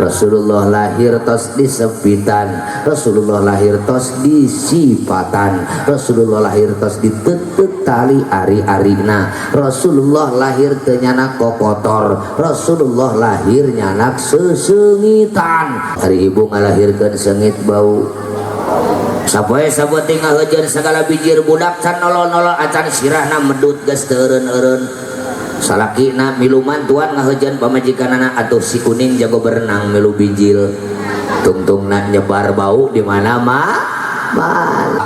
Rasulullah lahir tos disepitan, Rasulullah lahir tos disipatan, Rasulullah lahir tos ditetet tali ari-arina, Rasulullah lahir teu nyanak kokotor, Rasulullah lahir nyanak sesengitan. Ari ibu ngalahirkeun seungit bau. Sapoe sapoting ngahejeun sagala bijir budak can nolol-nolol acan sirahna medut geus teu eureun-eureun. Salakina milu mantuan ngahejeun pamajikanana atuh si kuning jago berenang milu bijil. Tungtungna nyebar bau di mana mah?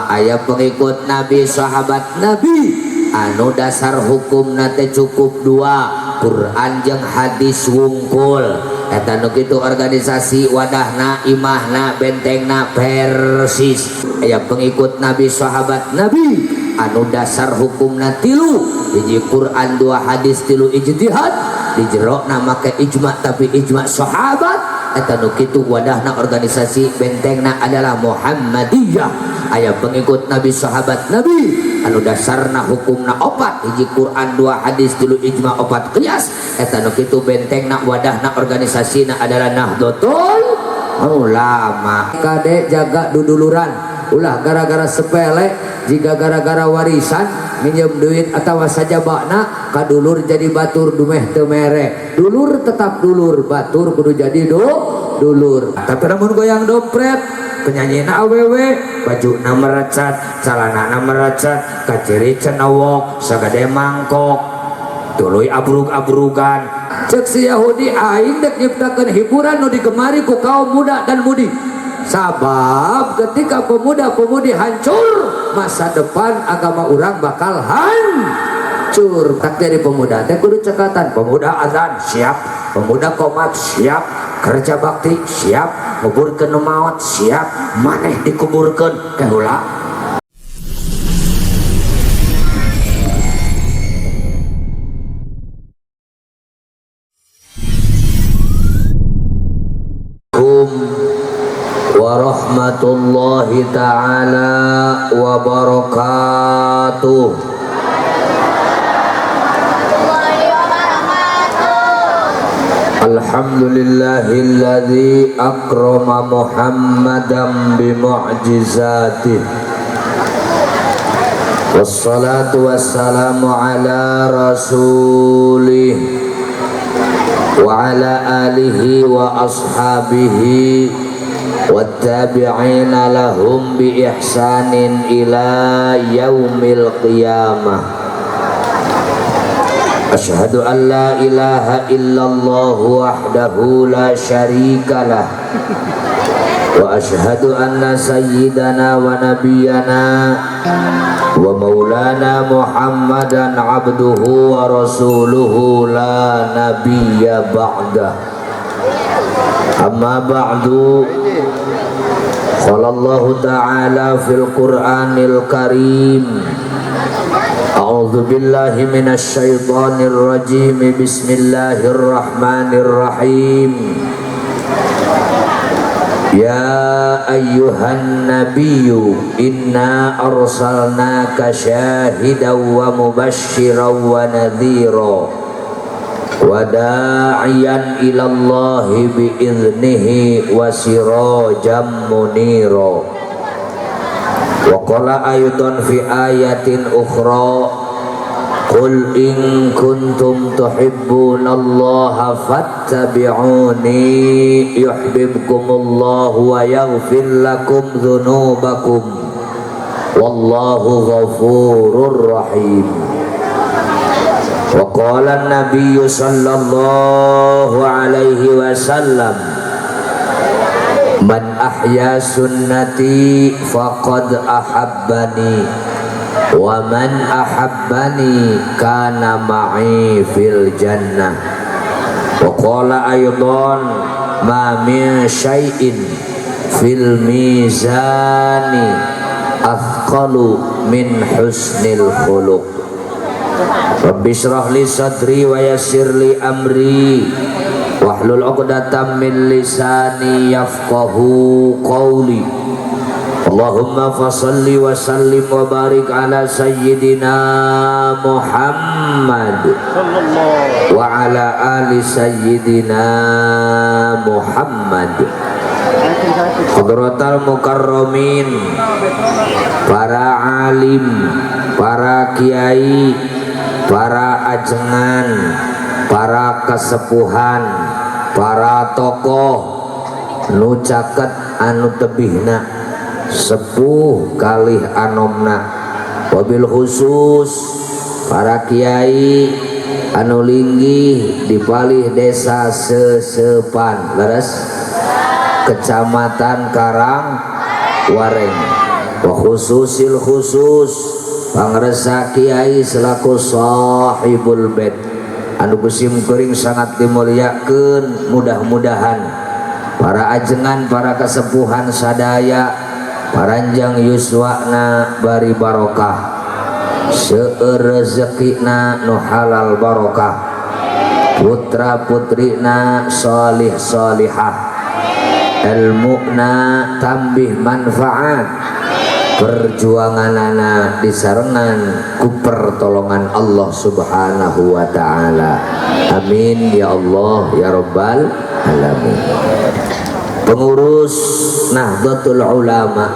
Aya pengikut Nabi, sahabat Nabi anu dasar hukumna teh cukup dua, Quran jeung hadis wungkul. Eta nu kitu organisasi wadahna, imahna, bentengna persis. Aya pengikut Nabi, sahabat Nabi anu dasar hukumna tilu, hiji Quran, dua hadis, tilu ijtihad, di jerona make ijma tapi ijma sahabat. Eta nu kitu wadahna organisasi bentengna adalah Muhammadiyah. Aya pengikut Nabi, sahabat Nabi anu dasarna hukumna opat, hiji Quran, dua hadis, tilu ijma, opat qiyas. Eta nu kitu bentengna wadahna organisasina adalah Nahdlatul Ulama. Kade jaga duduluran, ulah gara-gara sepele jika gara-gara warisan minjem duit atau sajabana kadulur jadi batur dumeh teu mere. Dulur tetap dulur, batur kudu jadi dulur. Tapi lamun goyang dompet penyanyina awewe, bajuna merecat, calanana merecat, kaciri cenawok, sagede mangkok, tuluy abrug-abrugan. Cek si Yahudi aing dek nyiptakeun hiburan nu digemari ku kaum muda dan mudi. Sabab ketika pemuda-pemudi hancur, masa depan agama urang bakal hancur. Tak jadi pemuda teh kudu cekatan. Pemuda azan siap, pemuda komat siap, kerja bakti siap, nguburkeun nu maot siap, maneh dikuburkeun ke heula. Warahmatullahi ta'ala wabarakatuh. Alhamdulillahilladzi akrama Muhammadan bimu'jizatih. Wassalatu wassalamu ala rasulih wa ala alihi wa ashabihi wattabi'ina lahum bi ihsanin ila yaumil qiyamah. Asyhadu an la ilaha illallah wahdahu la syarikalah wa asyhadu anna sayyidana wa nabiyyana wa maulana Muhammadan abduhu wa rasuluhu la nabiyya ba'dah. Amma ba'du. Qala Allah ta'ala fil Qur'anil Karim. A'udzu billahi minasy syaithanir rajim. Bismillahirrahmanirrahim. Ya ayyuhan nabiyyu inna arsalnaka syahidan wa mubasysyiran wa nadhira wa da'iyan ilallahi bi'iznihi wa sirajan munira. Wa qala aydan fi ayatin ukhra qul in kuntum tuhibbunallaha fattabi'uni yuhibbukumullahu wa yaghfir lakum dzunubakum wallahu ghafurur rahim. Wa qala an-nabiyyu sallallahu alaihi wasallam man ahya sunnati faqad ahabbani wa man ahabbani kana ma'i fil jannah. Wa qala aydan ma min syai'in fil mizani athqalu min husnil khuluq. Rabbi shrah li sadri wa yassir li amri wahlul 'uqdatam min lisani yafqahu qawli. Allahumma fashalli wa sallim wa barik ala sayyidina Muhammad wa ala ali sayyidina Muhammad. Hadratal mukarramin, para alim, para kiai, para ajengan, para kesepuhan, para tokoh nu caket anu tebihna, sepuh kalih anomna, wabil khusus para kiai anu linggih di palih Desa Sesepan, leres, Kecamatan Karang Wareng, wa khususil khusus pangresa kiai selaku sahibul bait anu ku sim kuring sangat dimuliakeun. Mudah-mudahan para ajengan, para kesepuhan sadaya paranjang yuswana bari barokah, seueur rezekina nu halal barokah, putra putrina solih solihah, ilmuna tambih manfaat, perjuanganana disarengan ku pertolongan Allah Subhanahu wa taala. Amin ya Allah ya rabbal alamin. Pengurus Nahdlatul Ulama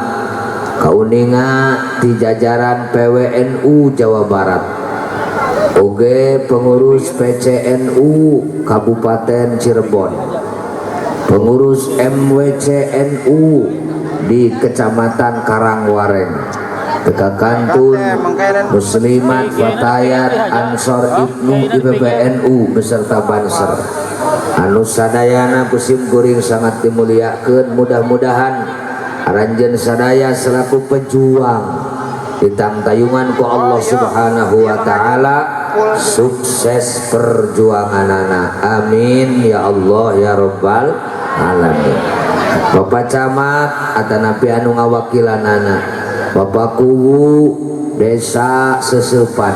kauninga di jajaran PWNU Jawa Barat, oge pengurus PCNU Kabupaten Cirebon, pengurus MWCNU di Kecamatan Karangwareng, Teka Kantun Muslimat Fatayat Ansor Ibnu IPPNU beserta Banser anu sadayana ku sim kuring sangat dimuliakan. Mudah-mudahan aranjeun sadaya selaku pejuang ditangtayungan ku Allah Subhanahu wa taala, sukses perjuanganana. Amin ya Allah ya rabbal alamin. Bapak Camat atanapi anu ngawakilanana, Bapak Kuwu Desa Sesepan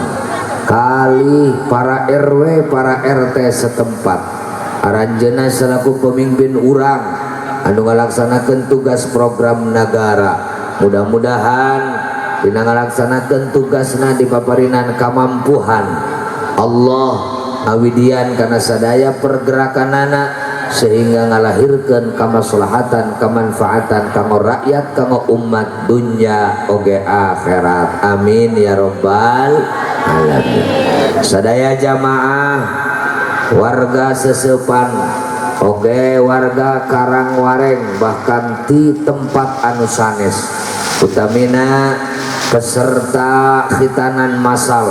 kali para RW, para RT setempat, aranjeuna selaku pemimpin urang anu ngalaksanakeun tugas program negara, mudah-mudahan dina ngalaksanakeun tugasna dipaparinan kamampuhan, Allah ngawidian kana sadaya pergerakanana sehingga ngalahirkeun kamaslahatan, kemanfaatan kanggo rakyat, kanggo umat, dunya oge akhirat. Amin ya rabbal alamin. Sadaya jamaah warga Sesepan oge warga Karangwareng, bahkan di tempat anu sanes, utamina peserta khitanan masal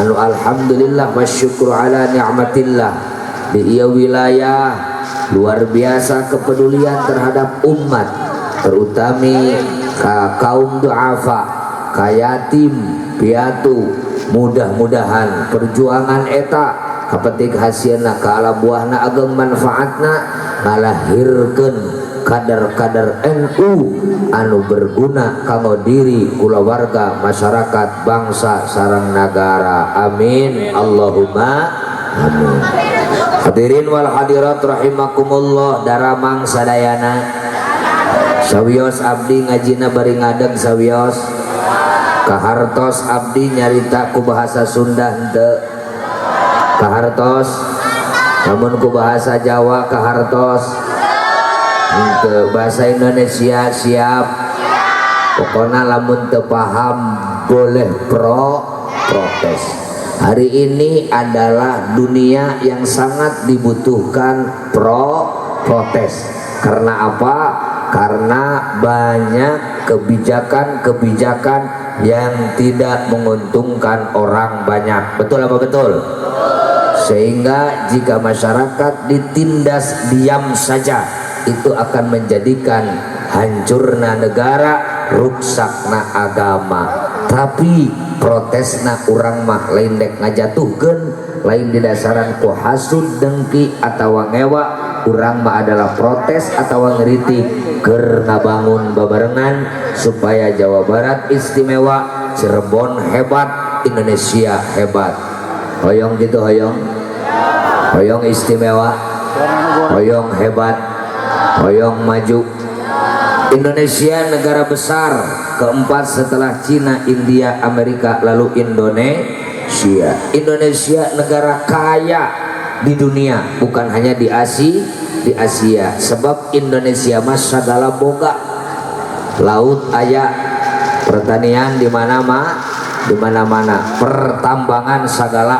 anu alhamdulillah wa syukru ala ni'matillah di ieu wilayah luar biasa kepedulian terhadap umat, terutami ka kaum duafa, ka yatim piatu. Mudah-mudahan perjuangan eta kapetik hasilna, ka ala buahna, ageng manfaatna, ngalahirkeun kader-kader NU anu berguna kanggo diri, kulawarga, masyarakat, bangsa sareng nagara. Amin Allahumma amin. Hadirin wal hadirat rahimakumullah, daramang sadayana? Sawios abdi ngajina bari ngadeg, sawios? Kahartos abdi nyarita ku bahasa Sunda henteu? Kahartos? Namun ku bahasa Jawa kahartos henteu? Bahasa Indonesia siap? Pokoknya lamun teu paham boleh protes. Hari ini adalah dunia yang sangat dibutuhkan protes. Karena apa? Karena banyak kebijakan-kebijakan yang tidak menguntungkan orang banyak. Betul apa betul? Sehingga jika masyarakat ditindas diam saja, itu akan menjadikan hancurna negara, ruksakna agama. Tapi protesna urang mah lain dek ngajatuhkeun, lain didasaran ku hasud, dengki atau ngewa. Urang mah adalah protes atau ngeritik keur ngabangun babarengan supaya Jawa Barat istimewa, Cirebon hebat, Indonesia hebat. Hoyong gitu? Hoyong? Hoyong istimewa, hoyong hebat, hoyong maju? Indonesia negara besar keempat setelah Cina, India, Amerika, lalu Indonesia. Indonesia negara kaya. di dunia, bukan hanya di Asia, sebab Indonesia mah segala boga. Laut aya, pertanian di mana mah di mana-mana, pertambangan segala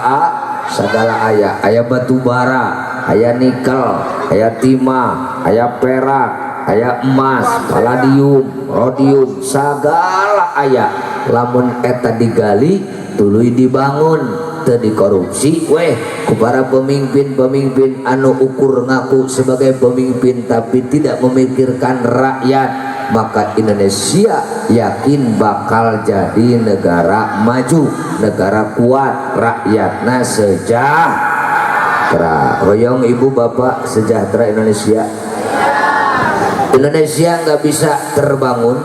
aya, aya batu bara, aya nikel, aya timah, aya perak, aya emas, palladium, rhodium, segala aya. Lamun eta digali, tuluy dibangun, teu dikorupsi weh ku para pemimpin-pemimpin anu ukur ngaku sebagai pemimpin tapi tidak memikirkan rakyat, maka Indonesia yakin bakal jadi negara maju, negara kuat, rakyatna sejahtera. Hoyong ibu bapak sejahtera Indonesia? Indonesia nggak bisa terbangun,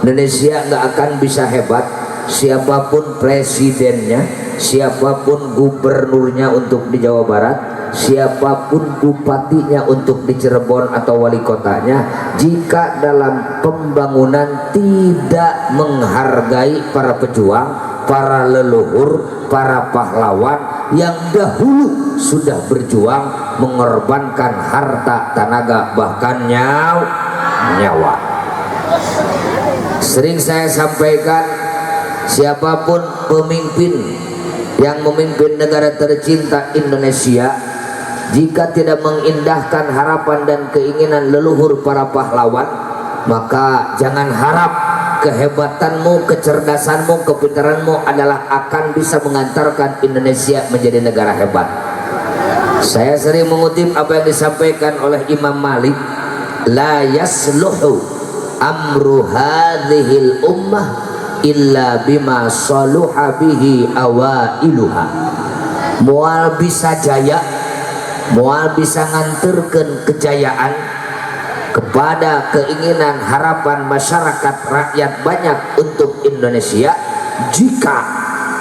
Indonesia nggak akan bisa hebat, siapapun presidennya, siapapun gubernurnya untuk di Jawa Barat, siapapun bupatinya untuk di Cirebon atau wali kotanya, jika dalam pembangunan tidak menghargai para pejuang, para leluhur, para pahlawan yang dahulu sudah berjuang mengorbankan harta, tenaga, bahkan nyawa. Sering saya sampaikan, siapapun pemimpin yang memimpin negara tercinta Indonesia, jika tidak mengindahkan harapan dan keinginan leluhur para pahlawan, maka jangan harap kehebatanmu, kecerdasanmu, kepintaranmu adalah akan bisa mengantarkan Indonesia menjadi negara hebat. Saya sering mengutip apa yang disampaikan oleh Imam Malik, "La yasluhu amru hadhil ummah illa bima saluha bihi awailuha." Moal bisa jaya, moal bisa nganterkeun kejayaan kepada keinginan harapan masyarakat rakyat banyak untuk Indonesia jika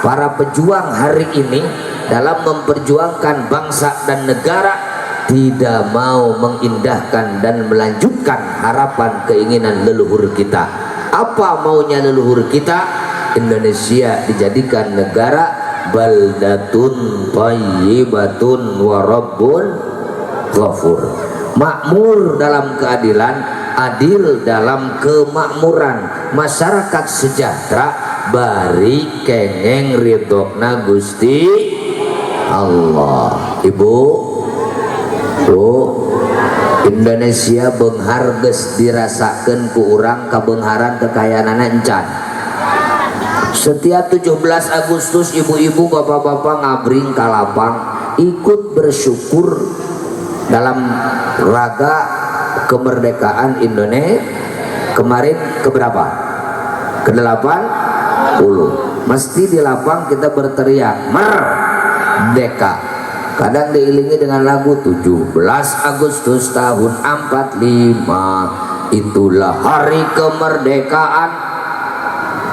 para pejuang hari ini dalam memperjuangkan bangsa dan negara tidak mau mengindahkan dan melanjutkan harapan keinginan leluhur kita. Apa maunya leluhur kita? Indonesia dijadikan negara baldatun thayyibatun wa rabbun ghafur, makmur dalam keadilan, adil dalam kemakmuran, masyarakat sejahtera, bari kengeng ridhona Gusti Allah. Ibu, Bu, Indonesia beunghar geus dirasakeun ku urang, kabeungharan kekayaanana encan. Setiap 17 Agustus ibu-ibu, bapak-bapak ngabring ka lapang, ikut bersyukur dalam raga kemerdekaan Indonesia kemarin keberapa? Ke 80. Mesti di lapang kita berteriak merdeka, kadang diiringi dengan lagu 17 Agustus tahun 45, itulah hari kemerdekaan,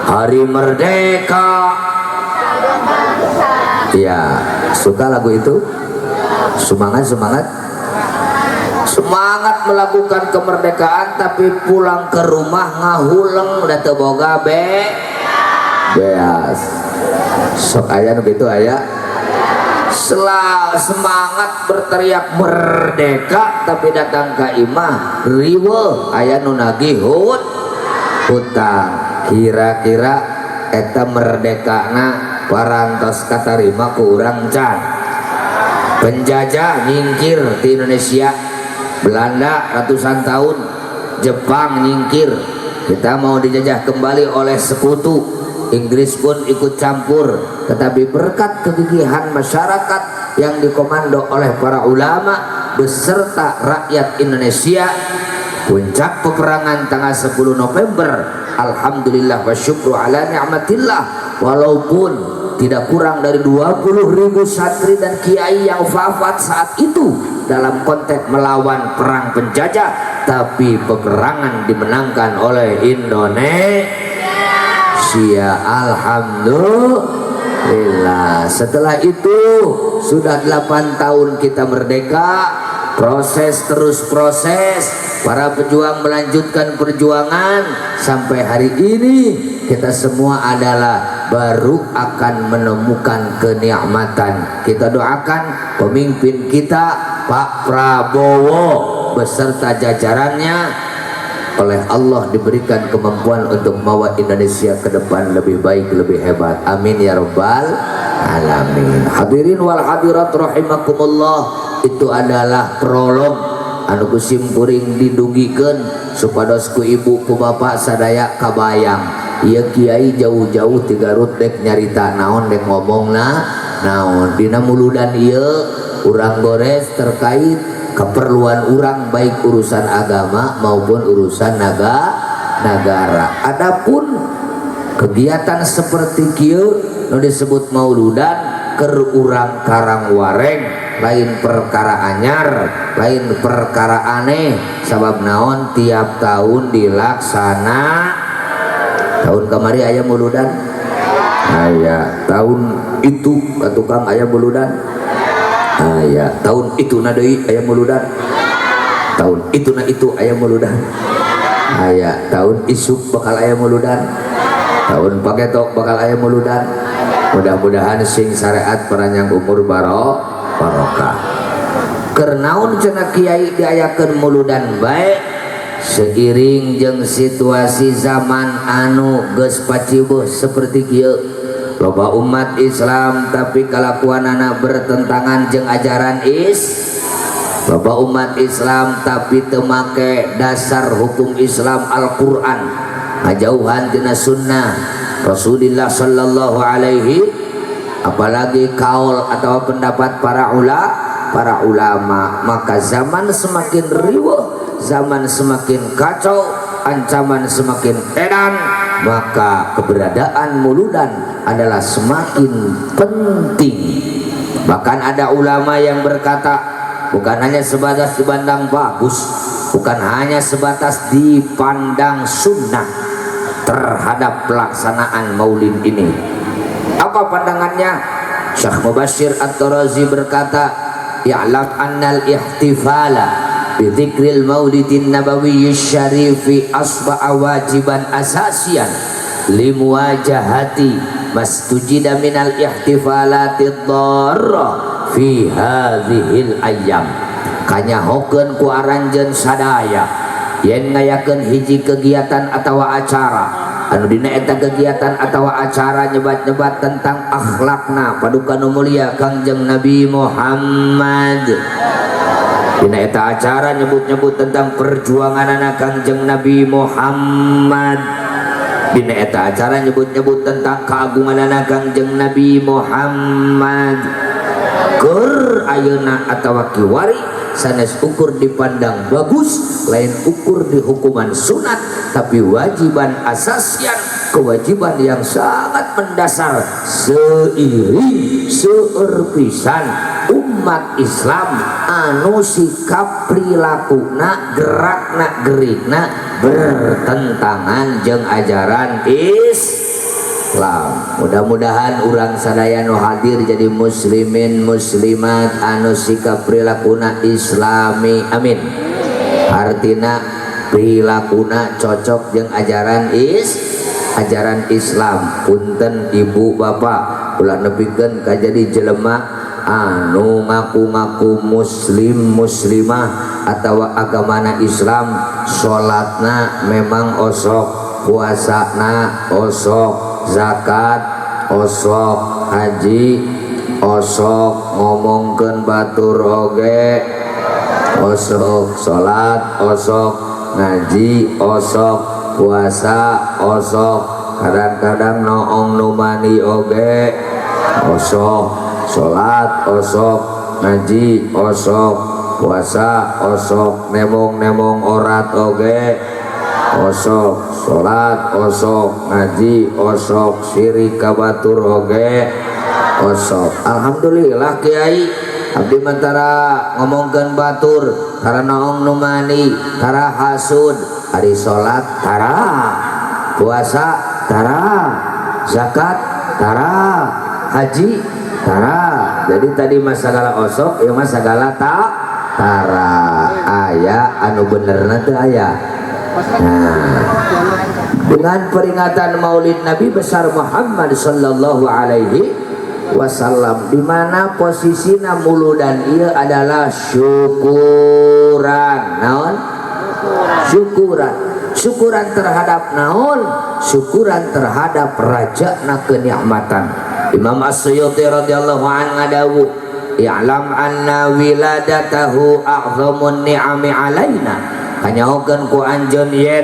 hari merdeka. Ya, suka lagu itu? Semangat, semangat, semangat melakukan kemerdekaan, tapi pulang ke rumah ngahuleng, udah teu boga beas. Sok aya nu kitu aya. Semangat berteriak merdeka, tapi datang ke imah riweuh, aya nu nagih hutang. Kira-kira eta merdekana parantos katarima ku urang can? Penjajah nyingkir di Indonesia, Belanda ratusan tahun, Jepang nyingkir, kita mau dijajah kembali oleh sekutu, Inggris pun ikut campur, tetapi berkat kegigihan masyarakat yang dikomando oleh para ulama beserta rakyat Indonesia, puncak peperangan tanggal 10 November, alhamdulillah wa syukru ala ni'matillah, walaupun tidak kurang dari 20.000 santri dan kiai yang wafat saat itu dalam konteks melawan perang penjajah, tapi peperangan dimenangkan oleh Indonesia. Alhamdulillah. Setelah itu sudah 8 tahun kita merdeka. Proses terus proses, para pejuang melanjutkan perjuangan sampai hari ini. Kita semua adalah baru akan menemukan kenikmatan. Kita doakan pemimpin kita, Pak Prabowo, beserta jajarannya oleh Allah diberikan kemampuan untuk membawa Indonesia ke depan lebih baik, lebih hebat. Amin ya rabbal alamin. Hadirin wal hadirat rahimakumullah, itu adalah prolog anu ku simkuring didugikeun supados ku ibu, ku bapak sadaya kabayang ieu kiai jauh-jauh ti Garut dek nyarita naon, dek ngomongna naon. Dina muludan ieu urang gores terkait keperluan urang, baik urusan agama maupun urusan negara. Adapun kegiatan seperti kieu nu disebut mauludan keur urang Karangwareng lain perkara anyar, lain perkara aneh. Sabab naon? Tiap tahun dilaksana. Tahun kamari aya muludan? Aya. Tahun itu tukang aya muludan? Aya. Tahun itu na deui aya muludan? Tahun itu na itu aya muludan? Aya. Tahun isuk bakal aya muludan? Tahun paketok bakal aya muludan? Mudah-mudahan sing syariat, panjang umur, barokah. Keur naon cenah kiai diayakeun muludan bae? Seiring jeung situasi zaman anu geus pacibuh seperti kieu, loba umat Islam tapi kalakuanana bertentangan jeung ajaran is loba umat Islam tapi teu make dasar hukum Islam Al-Qur'an, ngajauhan tina sunnah Rasulullah sallallahu alaihi, apalagi kaul atau pendapat para ulama. Maka zaman semakin riweuh, zaman semakin kacau, ancaman semakin edan, maka keberadaan muludan adalah semakin penting. Bahkan ada ulama yang berkata, bukan hanya sebatas dipandang bagus, bukan hanya sebatas dipandang sunnah terhadap pelaksanaan maulid ini. Apa pandangannya? Syekh Mubashir At-Tarazi berkata, "I'lam annal ihtifala bi dzikril maulidin nabawi syarifi asba'a wajiban asasian limuwajahati mastujida minal ihtifalati dharra fi hadhil ayyam." Kanyahokeun ku aranjeun sadaya yen ngayakeun hiji kegiatan atau acara anu dina eta kegiatan atau acara nyebat-nyebat tentang akhlakna paduka nu mulia Kangjeng Nabi Muhammad, dina eta acara nyebut-nyebut tentang perjuangan Kangjeng Nabi Muhammad, dina eta acara nyebut-nyebut tentang keagungan Kangjeng Nabi Muhammad, keur ayeuna atawa kiwari sanes ukur dipandang bagus, lain ukur di hukuman sunat, tapi wajiban asasian, kewajiban yang sangat mendasar seiring seueur pisan umat Islam anu sikap perilakuna, gerakna, gerikna bertentangan jeung ajaran Islam. Mudah-mudahan urang sadaya nu hadir jadi muslimin muslimat anu sikap perilakuna islami, amin. Artina perilakuna cocok jeung ajaran Islam. Punten, ibu bapak, ulah nepikeun ka jadi jelema anu ngaku-ngaku muslim muslimah atau agamana Islam, salatna memang osok, puasana osok, zakat osok, haji osok, ngomongkeun batur oge osok, salat osok, ngaji osok, puasa osok, kadang-kadang noong numani oge osok, salat osok, ngaji osok, puasa osok, nemong-nemong orat oge osok, salat osok, ngaji osok, sirik ka batur oge osok. "Alhamdulillah kiai, abdi mah tara ngomongkeun batur, tara noong numani, tara hasud, ari salat tara, puasa tara, zakat tara, haji tara." Jadi tadi mah segala osok, ieu mah segala tak. Tara aya anu benerna teu aya. Nah, dengan peringatan Maulid Nabi besar Muhammad sallallahu alaihi wasallam, di mana posisina muludan ieu adalah syukuran. Naon? Syukuran. Syukuran terhadap naon? Syukuran terhadap rajana kenikmatan. Imam As-Suyuti radhiyallahu anhu ngadawuh, "I'lam anna wiladatahu a'zamun ni'ami alaina." Kanyahokeun ku anjeun yen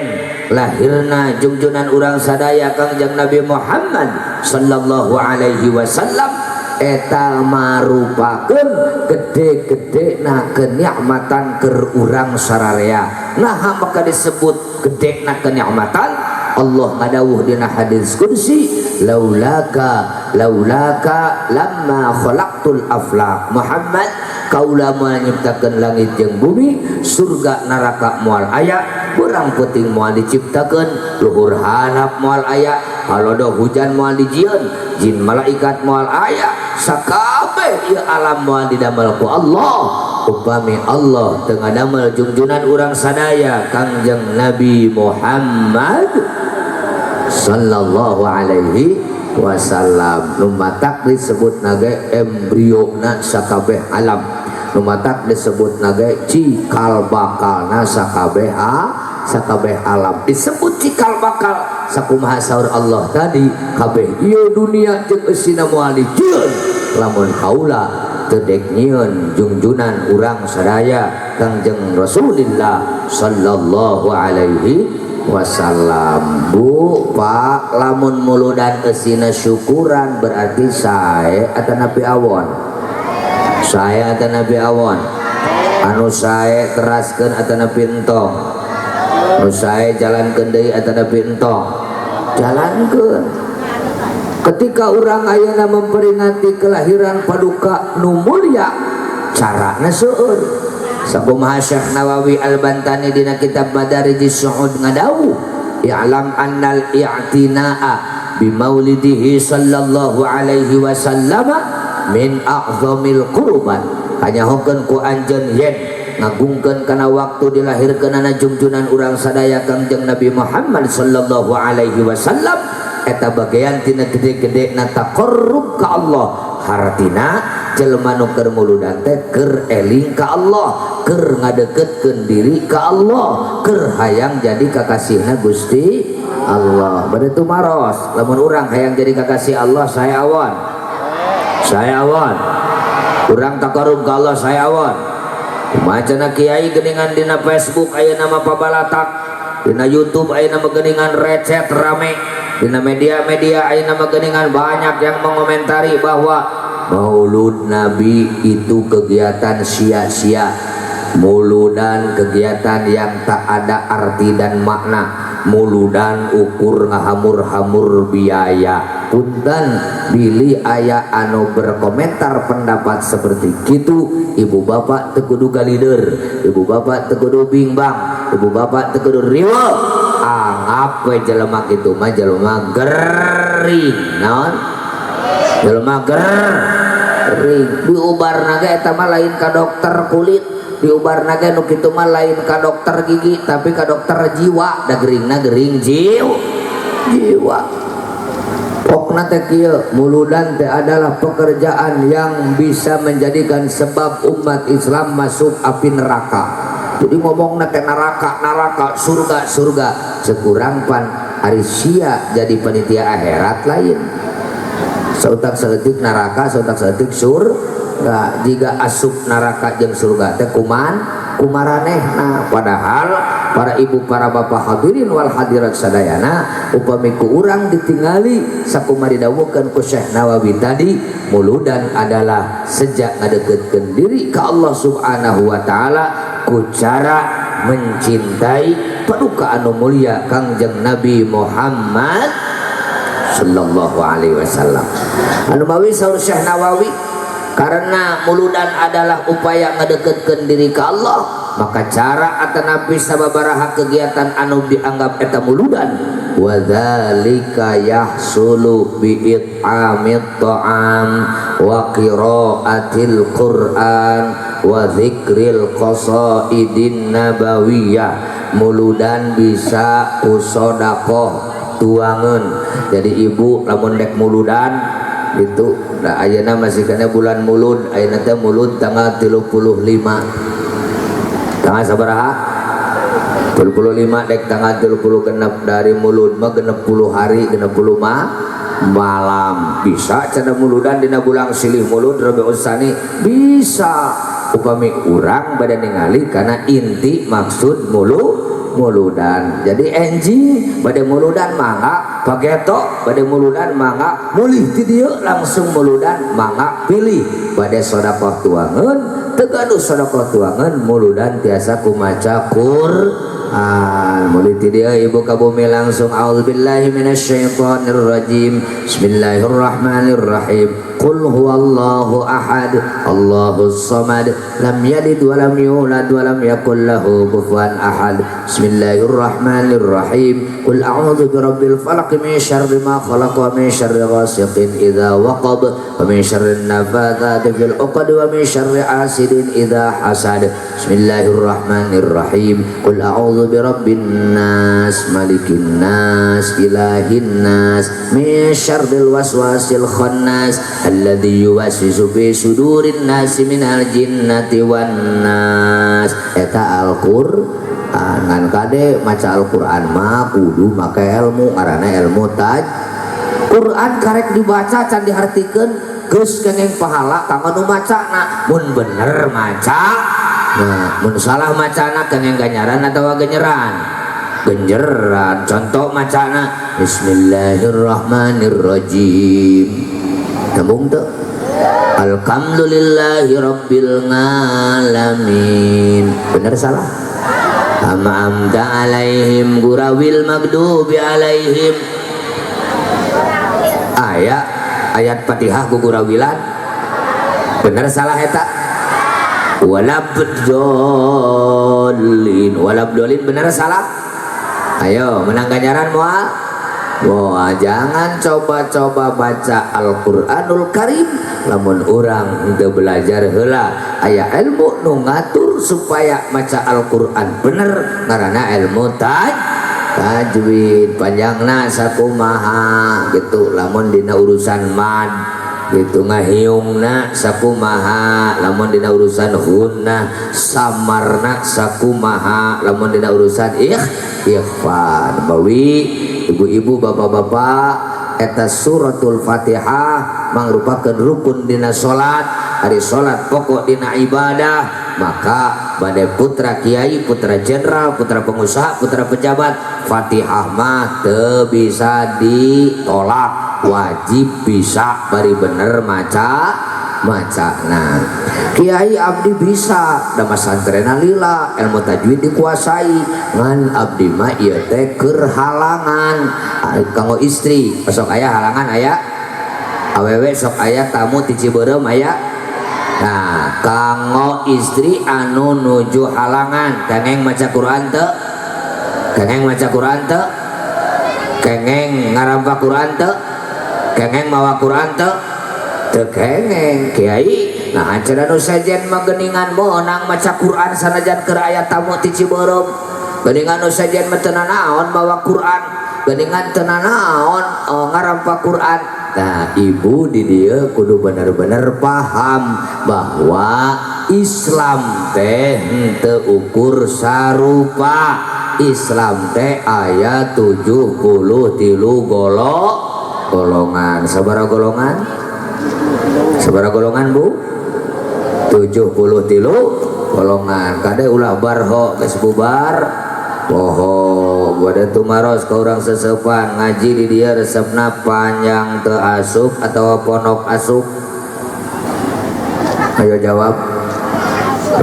lahirna jungjunan urang sadaya Kangjeng Nabi Muhammad sallallahu alaihi wasallam eta marupakeun gede-gedena kenikmatan keur urang sararea. Nah, maka disebut gedena kenikmatan. Allah ngadawuh dina hadis qudsi, laulaka laulaka lamma khalaqtul aflaq. Muhammad, kaula moal nyiptakeun langit jeung bumi, surga neraka moal aya, kurang penting moal diciptakeun, luhur hanap moal aya, halodo hujan moal dijieun, jin malaikat moal aya, sakabeh ieu alam moal didamel ku Allah upami Allah teu ngadamel jungjunan urang sadaya Kangjeng Nabi Muhammad sallallahu alaihi wasallam. Nu matak disebut nage embriona sakabeh alam, nu matak disebut nage cikal bakalna sakabeh sakabeh alam. Disebut cikal bakal sakumaha saur Allah tadi, kabeh ieu dunia jeung eusina moal dijieun lamun kaula teu dek nyieun jungjunan urang sadaya Kangjeng Rasulillah sallallahu alaihi wasallam. Bu, Pak, lamun muludan eusina syukuran berarti sae atanapi awon? Sae atanapi awon? Anu sae teraskeun atanapi entong? Anu sae jalankeun deui atanapi entong? Jalankeun. Ketika urang ayeuna memperingati kelahiran paduka nu mulia, carana seueur. Sakumaha Syekh Nawawi Al-Bantani dina kitab Madarijis Su'ud ngadawuh, "I'lam annal i'tinaa bimaulidihi sallallahu alaihi wasallam min a'zamil qurbat." Kanyahokeun ku anjeun yen ngagungkeun kana waktu dilahirkeunana jungjunan urang sadaya Kangjeng Nabi Muhammad sallallahu alaihi wasallam eta bagian tina gede-gede na taqarrub ka Allah. Hartina jelema nu keur muludan teh keur eling ka Allah, keur ngadeketkeun diri ka Allah, keur hayang jadi kakasihna Gusti Allah. Bade tumaros, lamun urang hayang jadi kakasih Allah, sae awon? Sae awon? Urang taqarrub ka Allah, sae awon? Kumaha cenah kiai geuningan dina Facebook aya nama pabalatak, dina YouTube aya nama geuningan recet rame, dina media-media aya nama geuningan banyak yang mengomentari bahwa Maulud Nabi itu kegiatan sia-sia, muludan kegiatan yang tak ada arti dan makna, muludan ukur ngahamur-hamur biaya. Punten bilih aya anu berkomentar pendapat seperti gitu, ibu bapak teu kudu galider, ibu bapak teu kudu bingbang, ibu bapak teu kudu riweuh. Anggap we jelema kitu mah jelema gering. Naon jelema gering? Diubarna ge eta mah lain ka dokter kulit, diubarna ge nu kitu mah lain ka dokter gigi, tapi ka dokter jiwa, da geringna gering jiwa. Pokna teh kieu, muludan teh adalah pekerjaan yang bisa menjadikan sebab umat Islam masuk api neraka. Jadi ngomongna teh neraka neraka, surga surga. Sekurang pan ari sia jadi panitia akhirat lain, sautak saeutik neraka, sautak saeutik surga. Jika asup neraka jeung surga teh kuman kumaranehna. Padahal para ibu, para bapak, hadirin wal hadirat sadayana, upami ku urang ditingali sakumaha didawuhkeun ku Syekh Nawawi tadi, muludan adalah sejak ngadeketkeun diri ka Allah Subhanahu wa taala ku cara mencintai paduka anu mulia Kangjeng Nabi Muhammad sallallahu alaihi wasallam. Anu mawi saur Syekh Nawawi, karena muludan adalah upaya ngedeketkeun diri ke Allah, maka cara atanapi sababaraha kegiatan anu dianggap eta muludan, wadzalika yahsulu bi it'amit ta'am wa qiraatil Qur'an. Wa zikril qasaidin nabawiyah, muludan bisa ku sodakoh tuangan. Jadi ibu lamun dek muludan itu, nah, ayeuna masih kena bulan mulud. Ayeuna teh mulud tanggal 35. Tanggal sabaraha? 35 dek tanggal 36. Dari mulud mah 60 hari, 60 mah malam. Bisa cenah muludan dina bulan silih mulud, Rabiul Tsani, bisa upami urang bade ningali karena inti maksud muludan. Jadi enjing bade muludan mangga, pageto bade muludan mangga, mulih ti dieu langsung muludan mangga. Pilih bade sedekah tuangan, teu gaduh sedekah tuangan, muludan tiasa ku maca Quran. Mulih ti dieu ibu ka bumi langsung, auzubillahi minasyaitonirrajim, bismillahirrahmanirrahim, qul huwallahu ahad, Allahus samad, lam yalid wa lam yulad wa lam yakul lahu kufuwan ahad. Bismillahirrahmanirrahim, qul a'udzu birabbil falaq, min syarri ma khalaq, wa min syarri ghasiqin idza waqab, wa min syarri nafatsati fil 'uqad, wa min syarri hasidin idza hasad. Bismillahirrahmanirrahim, qul a'udzu birabbin nas, malikin nas, ilahin nas, min syarril waswasil khannas, alladzi yuwaswisu fi sudurin nasi minal jinnati wan nas. Eta Al-Qur'an. Ngan kade, maca Al-Qur'an mah kudu make ilmu, ngaranna ilmu taj. Quran karek dibaca can dihartikeun geus kengeng pahala kanggo nu macana mun bener maca. Nah, mun salah macana kengeng ganjaran atawa genyeran? Genjeran. Contoh macana, bismillahirrahmanirrahim, nyambung tuh, alhamdulillahi rabbil ngalamin, bener salah? An'amta alaihim gurawil magdubi alaihim. Ayat ayat Fatihah gugurawilan, bener salah eta? Walabdolin, walabdolin, bener salah? Ayo, menang ganjaran moal? Wah, jangan coba-coba baca Al-Qur'anul Karim lamun urang teu belajar heula. Aya ilmu nu ngatur supaya maca Al-Qur'an bener, ngaranna ilmu tajwid. Panjangna sakumaha gitu lamun dina urusan mad gitu, ngahiungna sakumaha lamun dina urusan gunnah, samarna sakumaha lamun dina urusan ikhfa. Bawi ibu-ibu, bapak-bapak, eta suratul Fatihah mangrupakeun rukun dina salat. Ari salat pokok dina ibadah, maka bade putra kiai, putra jenderal, putra pengusaha, putra pejabat, Fatihah mah teu bisa ditolak, wajib bisa bari bener maca maca. Nah, kiai, abdi bisa da masantrena lila, ilmu tajwid dikuasai, ngan abdi mah ieu teh keur halangan kanggo istri. Sok aya halangan, aya awewe sok aya tamu ti Cibeureum aya. Nah, kanggo istri anu nuju halangan, kengeng maca Quran teu? Kengeng maca Quran teu? Kengeng ngarampa Quran teu? Kengeng mawa Quran teu? Teu kengeng. Kiai, nah, acara nu sejen mah geuningan meunang maca Quran sanajan keur aya tamu ti Cibeureum. Geuningan nu sejen mah teu nanaon mawa Quran, geuningan teu nanaon, oh, ngarampa Quran. Nah, ibu di dieu kudu bener-bener paham bahwa Islam teh henteu ukur sarupa. Islam teh aya 73 golongan. Sabaraha golongan? Sabaraha golongan, Bu? 73 golongan. Kade, ulah barho geus bubar poho. Bade tumaros ka urang sesepan ngaji di dieu, resepna panjang teu asup atau pondok asup? Ayo jawab.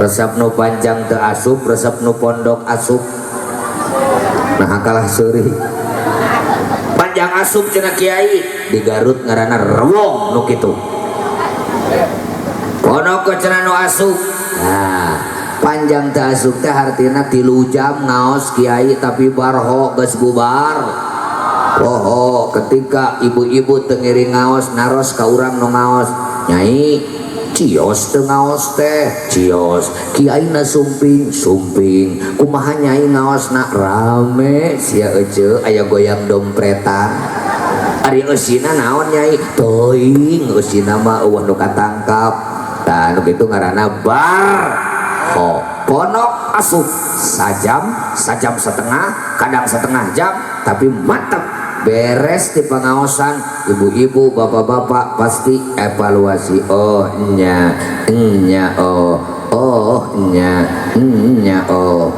Resep nu panjang teu asup, resep nu pondok asup? Nah, kalah seuri. Panjang asup cenah kiai. Di Garut ngaranna rewong nu kitu. Pondok cenah nu asup. Nah, panjang teu asup teh hartina 3 jam ngaos kiai tapi barho geus bubar poho. Ketika ibu-ibu teu ngiring ngaos, naros ka urang nu ngaos, "Nyai, Cios teu ngaos teh, cios. Kiaina sumping, sumping. Kumaha nyai ngaosna rame sia ece aya goyang dompretan. Ari eusina naon nyai? Teuing eusina mah eueuh nu katangkap. Tah nu kitu ngaranna barho. Ponok asup sajam, sajam setengah, kadang setengah jam, tapi mantap. Beres di pengaosan ibu-ibu, bapak-bapak pasti evaluasi. Oh nya, nya oh, oh nya, nya oh.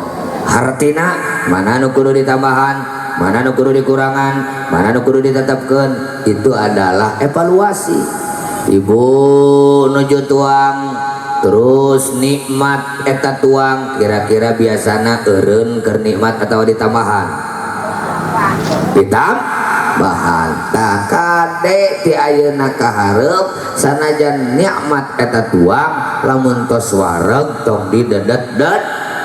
Hartina mana nu kudu ditambahan, mana nu kudu dikurangan, mana nu kudu ditetapkeun, itu adalah evaluasi. Ibu nuju tuang terus nikmat eta tuang kira-kira biasana eureun keur nikmat atau ditambahan? Ditambahan. Tah kade ti ayeuna ka hareup sanajan nikmat eta tuang lamun tos wareg tong didedet-det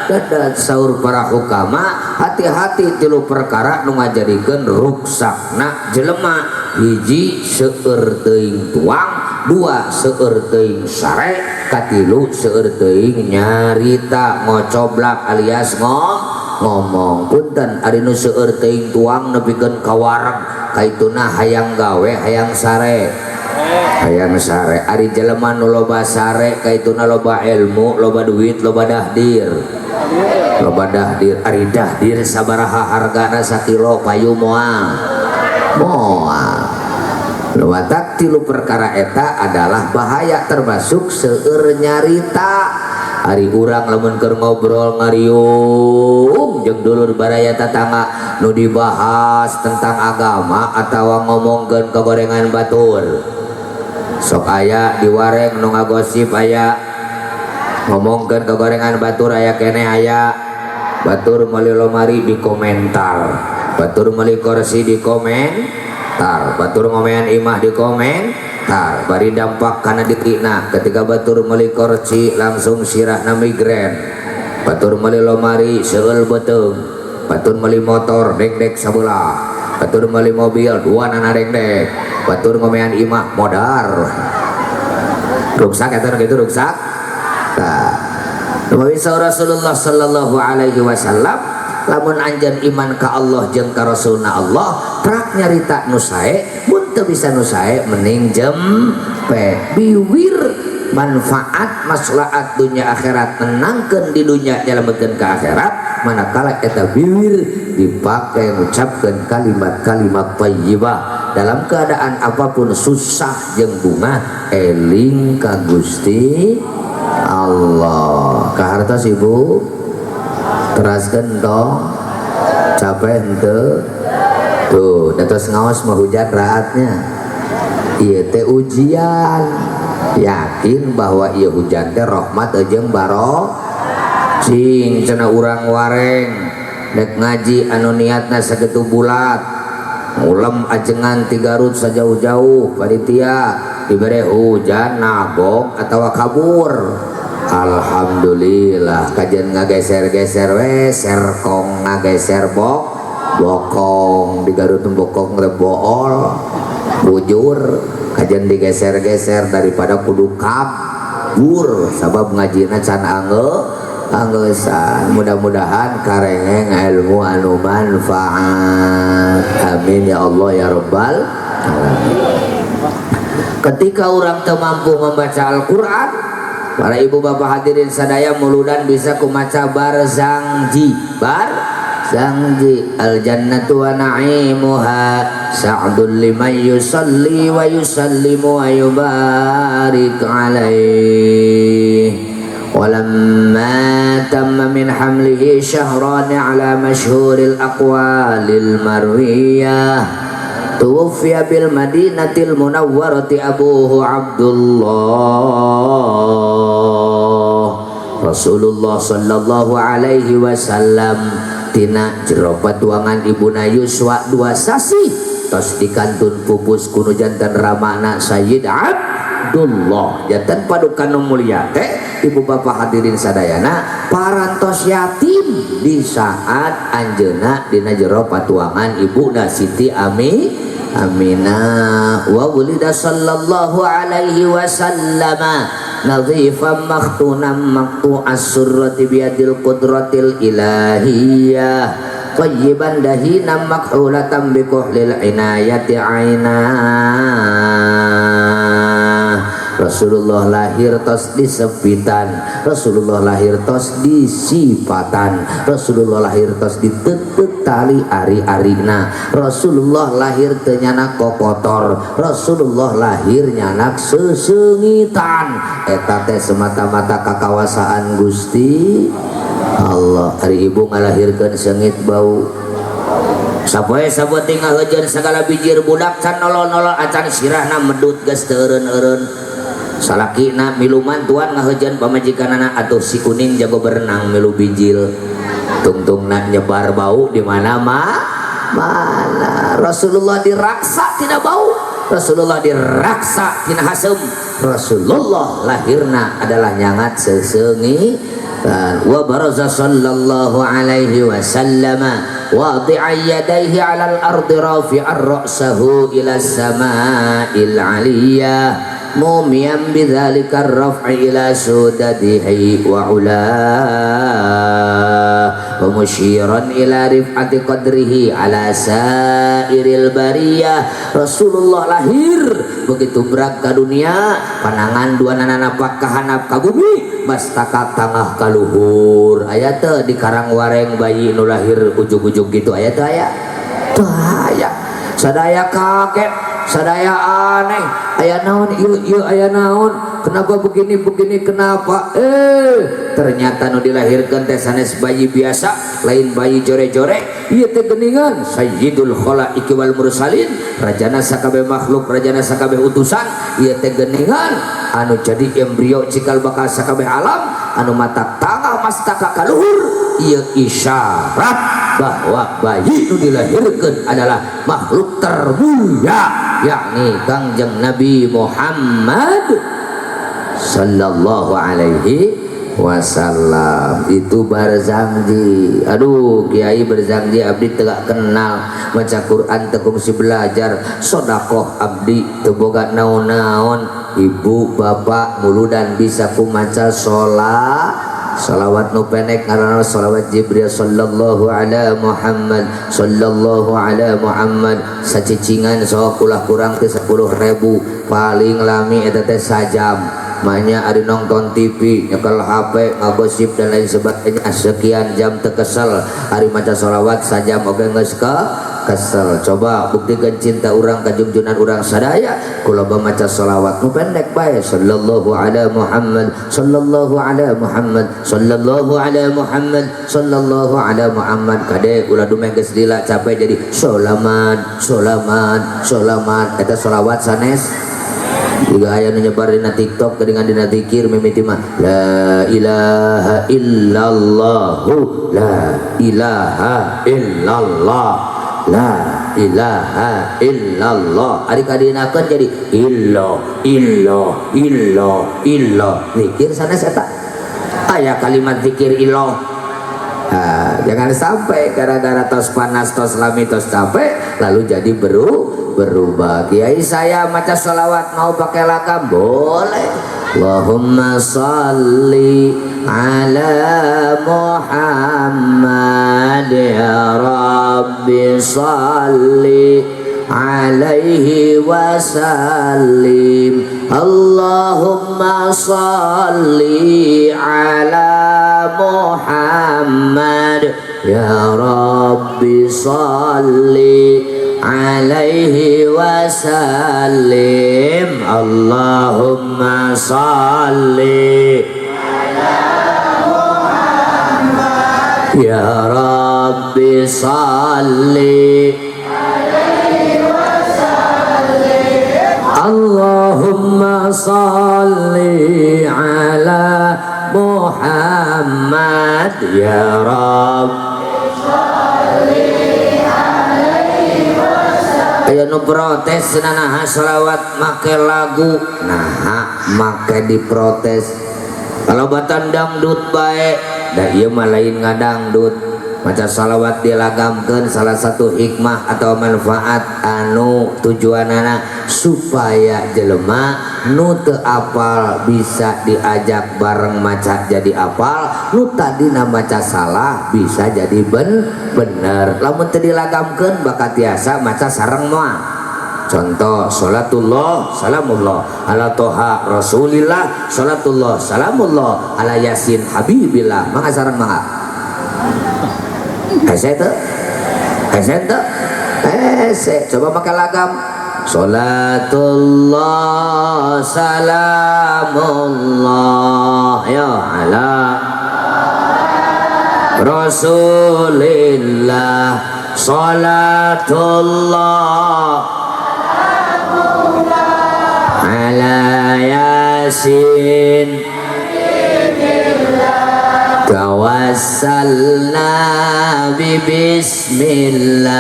dedet. Saur para hukama, hati-hati tilu perkara nu ngajadikeun ruksakna jelema. Hiji, seueur teuing tuang. Dua, seueur teuing sare. Katilu, seueur teuing nyarita, ngocoblak alias ngomong. Punten, ari nu seueur teuing tuang nepikeun ka wareg kaituna hayang gawe, hayang sare? Hayang sare. Ari jelema nu loba sare kaituna loba ilmu, loba duit, loba dahdir? Loba dahdir. Ari dahdir sabaraha hargana sakilo, payu moal? Moal. Lumatak tilu perkara eta adalah bahaya, termasuk seueur nyarita. Ari urang lamun keur ngobrol ngariung jeung dulur baraya tetangga, nu dibahas tentang agama atawa ngomongkeun kegorengan batur? Sok aya di wareng nu ngagosip, aya ngomongkeun kegorengan batur, aya keneh, aya batur meuli lomari di komentar, batur meuli kursi di komentar, batur ngomean imah di komentar, bari dampak kana dirina. Ketika batur meuli kursi langsung sirahna migrain, batur meuli lomari seueul beuteung, batur meuli motor dengdek sabelah, batur meuli mobil dua nana dengdek, batur ngomean imah modar. Ruksak eta nu kitu, ruksak. Tah, Nabi Rasulullah sallallahu alaihi wasallam, lamun anjeun iman ka Allah jeung ka Rasulna Allah, prak nyarita nu sae. Mun teu bisa nu sae, mending jempe biwir. Manfaat maslahat dunia akhirat, menangkeun di dunia, nyelametkeun ke akhirat, manakala eta biwir dipakai ngucapkeun kalimat-kalimat thayyibah. Dalam keadaan apapun, susah jeung bunga, eling ka Gusti Allah. Kahartos ibu? Teraskeun tong capek henteu? Tuh, datos ngaos mah hujan raatnya. Ieu teh ujian. Yakin bahwa ieu hujan teh rahmat jeung barokah. Cing cenah urang wareng dek ngaji anu niatna sakitu bulat, ngulem ajengan ti Garut sajauh-jauh, panitia dibere hujan nabok atawa kabur. Alhamdulillah, kajian ngageser-geser we serkong ngageser bokong di Garut, bokong teh bool bujur. Kajian digeser-geser daripada kudu kabur sabab ngajina can anggeusan. Mudah-mudahan karengeng ilmu anu manfaat, amin ya Allah ya rabbal alamin. Ketika orang teu mampu membaca Al-Quran, para ibu bapak hadirin sadaya, muludan bisa kumaca barzangji. Barzangji, al jannatu wa na'imuha sa'dul liman yusalli wa yusallimu wa yubarik alaihi. ولما تم من حمله شهران على مشهور الأقوال المروية توفي بالمدينة المنورة أبوه عبد الله. Rasulullah sallallahu alaihi wasallam tina jero patuangan ibuna yuswa 2 sasih tos dikantun pupus ku nu janten ramana, Sayyid Abdullah. Janten paduka nu mulia teh, ibu bapak hadirin sadayana, parantos yatim di saat anjeuna dina jero patuangan ibuna Siti Aminah. Wa wulida sallallahu alaihi wasallam. Nadhifan makhtunan maqtu'as surrati biyadil qudratil ilahiyah thayyiban dahinan makhulatan bikuhlil inayati aina. Rasulullah lahir tos disepitan, Rasulullah lahir tos disipatan, Rasulullah lahir tos ditetet tali ari-arina, Rasulullah lahir teu nyanak kokotor, Rasulullah lahir nyanak sesengitan. Eta teh semata-mata kakawasaan Gusti Allah. Ari ibu ngalahirkeun seungit bau sapoe sapoe ngaheujeun sagala bijir budak can nolol-nolol acan sirahna medut geus teu eureun-eureun. Salakina milu mantuan ngaheujeun pamajikanana atuh si kuning jago berenang milu bijil tungtungna nyebar bau di mana mana. Rasulullah diraksa tidak bau, Rasulullah diraksa tina hasem, Rasulullah lahirna adalah nyangat sesengi. Wa baraza sallallahu alaihi wasallam wadi'a yadayhi 'alal ardi rafi'an ra'sahu ila sama'il 'aliyah mumiyan bidzalika ar-raf'i ila sudadihi wa 'ula wa musyiran ila rif'ati qadrihi ala sairil bariyah. Rasulullah lahir begitu berat ke dunia, panangan dua nana napak kahanap ka bumi bastaka tangah kaluhur. Aya teu di Karangwareng bayi nu lahir ujug-ujug gitu? Aya teu? Aya teu? Aya. Sadaya kaget, sadaya aneh, aya naon ieu ieu, aya naon, kenapa begini begini, kenapa? Ternyata nu dilahirkan teh sanes bayi biasa, lain bayi jore-jore. Ieu teh geuningan sayyidul khalaiki wal mursalin, rajana sakabeh makhluk, rajana sakabeh utusan. Ieu teh geuningan anu jadi embrio cikal bakal sakabeh alam, anu mata tangah mastaka kaluhur. Ieu isyarat bahwa bayi itu dilahirkan adalah makhluk termulia, yakni Kangjeng Nabi Muhammad sallallahu alaihi wasallam. Itu Barzanji. Aduh kiai Barzanji, abdi teu kenal, maca Quran teu kungsi belajar, sodakoh abdi teu boga naon-naon. Ibu bapak muludan bisa ku maca sholat salawat nu pendek ngaranna salawat Jibril, sallallahu ala Muhammad, sallallahu ala Muhammad. Sacicingan sok ulah kurang ke 10.000, paling lami eta teh sajam. Makanya ada nonton TV, nyekel HP, ngagosip dan lain sebagainya sekian jam teu kesel. Ari maca salawat sajam oge geus ke kesel. Coba buktikan cinta urang ka junjunan urang sadaya ku loba maca salawat nu pendek bae, sallallahu ala Muhammad, sallallahu ala Muhammad, sallallahu ala Muhammad, sallallahu ala Muhammad. Kade ulah dumeh geus lila capek jadi solamat solamat solamat. Eta solawat sanes juga. Aya nu nyebar dina TikTok dengan dina zikir mimiti mah la ilaha illallah, la ilaha illallah, la ilaha illallah. Ari kadinakeun jadi illah illah illah illah. Zikir sanes eta. Aya kalimat zikir illah. Nah, jangan sampai gara-gara tos panas, tos lami, tos capek, lalu jadi berubah. Kiai, saya maca sholawat mau pakai lakam boleh. Allahumma salli ala Muhammad ya Rabbi salli alaihi wasallim. Allahumma salli ala Muhammad ya Rabbi salli alaihi wasallim. Allahumma salli ala Muhammad ya Rabbi salli alaihi wasallim. Allahumma salli ala Muhammad ya Rabbi salli alaihi wasallim. Aya nu protes, naha sholawat make lagu, nah make diprotes kalau batan dangdut bae. Da ieu mah lain ngadangdut. Maca salawat dilagamkeun salah satu hikmah atau manfaat anu tujuanana supaya jelema nu teu apal bisa diajak bareng maca jadi apal, nu tadina maca salah bisa jadi bener. Lamun teu dilagamkeun bakal tiasa maca sareng moal. Contoh, salatullah salamullah ala Toha Rasulillah, salatullah salamullah ala Yasin Habibillah. Mangga sareng, mangga. Hese teu? Hese teu? Hese. Coba pakai lagam. Salatullah salamullah ya ala Rasulillah, salatullah ala Yasin, tawassalna bi bismillah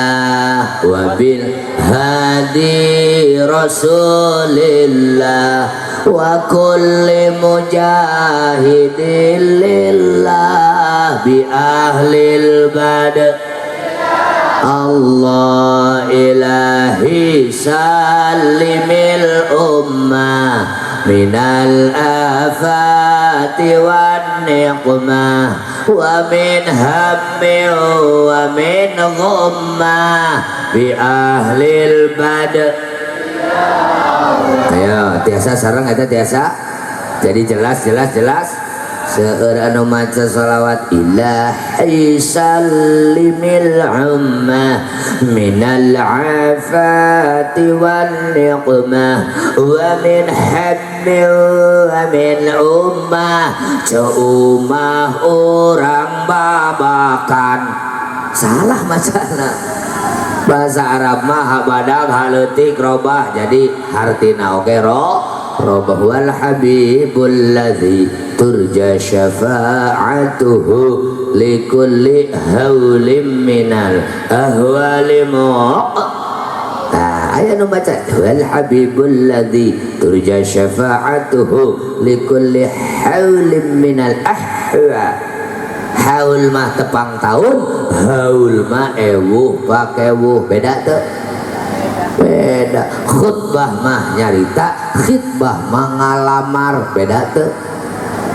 wa bil hadi Rasulillah wa kulli mujahidin lillah bi ahlil badr. Allah ilahi salimil ummah minal afati wan niqmah wa min hammi wa min ghummah bi ahlil badr. Ayo, tiasa sareng eta, tiasa. Jadi jelas, jelas, jelas. Seueur anu maca salawat, ilahi salimil ummah minal afati wan niqmah wa min hammi wa min ummah. Ceumah urang babakan salah macana. Bahasa Arab mah badag haleutik robah, jadi hartina oge robah. Wal habibul ladzi turja syafa'atuhu likulli haulim minal ahwali muq. Nah, aya nu baca wal habibul ladzi turja syafa'atuhu likulli haulim minal ahwa. Haul mah tepang tahun, haul mah ewuh pakewuh, beda teu? Beda. Khutbah mah nyarita, khitbah mah ngalamar, beda teu?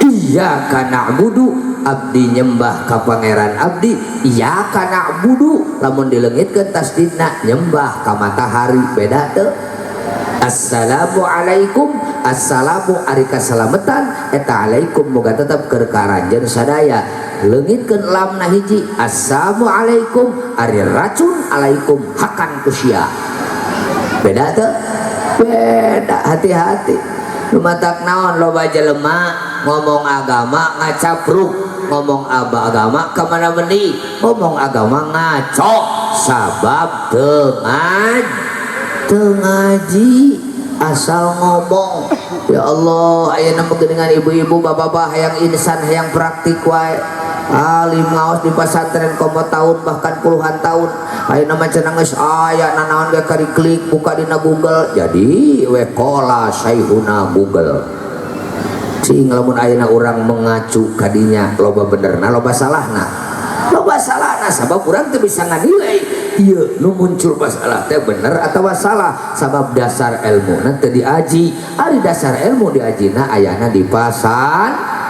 Iyyaka na'budu, abdi nyembah ka Pangeran abdi. Iyyaka na'budu lamun dileungitkeun tasdidna nyembah ka matahari, beda teu? Assalamualaikum, assalamu ari kasalametan eta alaikum moga tetep keur ka aranjeun sadaya. Leungitkeun lamna hiji, assalamualaikum ari racun alaikum hakan ku sia, beda teu? Beda. Hati-hati. Lumatak naon loba jelema ngomong agama ngacapruk, ngomong agama kemana meni, ngomong agama ngaco, sabab teu ngaji, asal ngomong. Ya Allah, ayeuna mah geuningan ibu-ibu, bapak-bapak hayang insan, hayang praktik wae. Alim ngaos di pesantren komo tahun, bahkan puluhan tahun. Ayeuna mah cenah geus aya nanaon ge kari klik buka dina Google, jadi we qala syaihuna Google. Cing, lamun ayeuna urang mengacu kadinya loba benerna, loba salahna? Loba salahna, sabab urang teu bisa nganilai ieu nu muncul masalah teh bener atau salah, sabab dasar ilmu teu diaji. Ari dasar ilmu diajina ayana di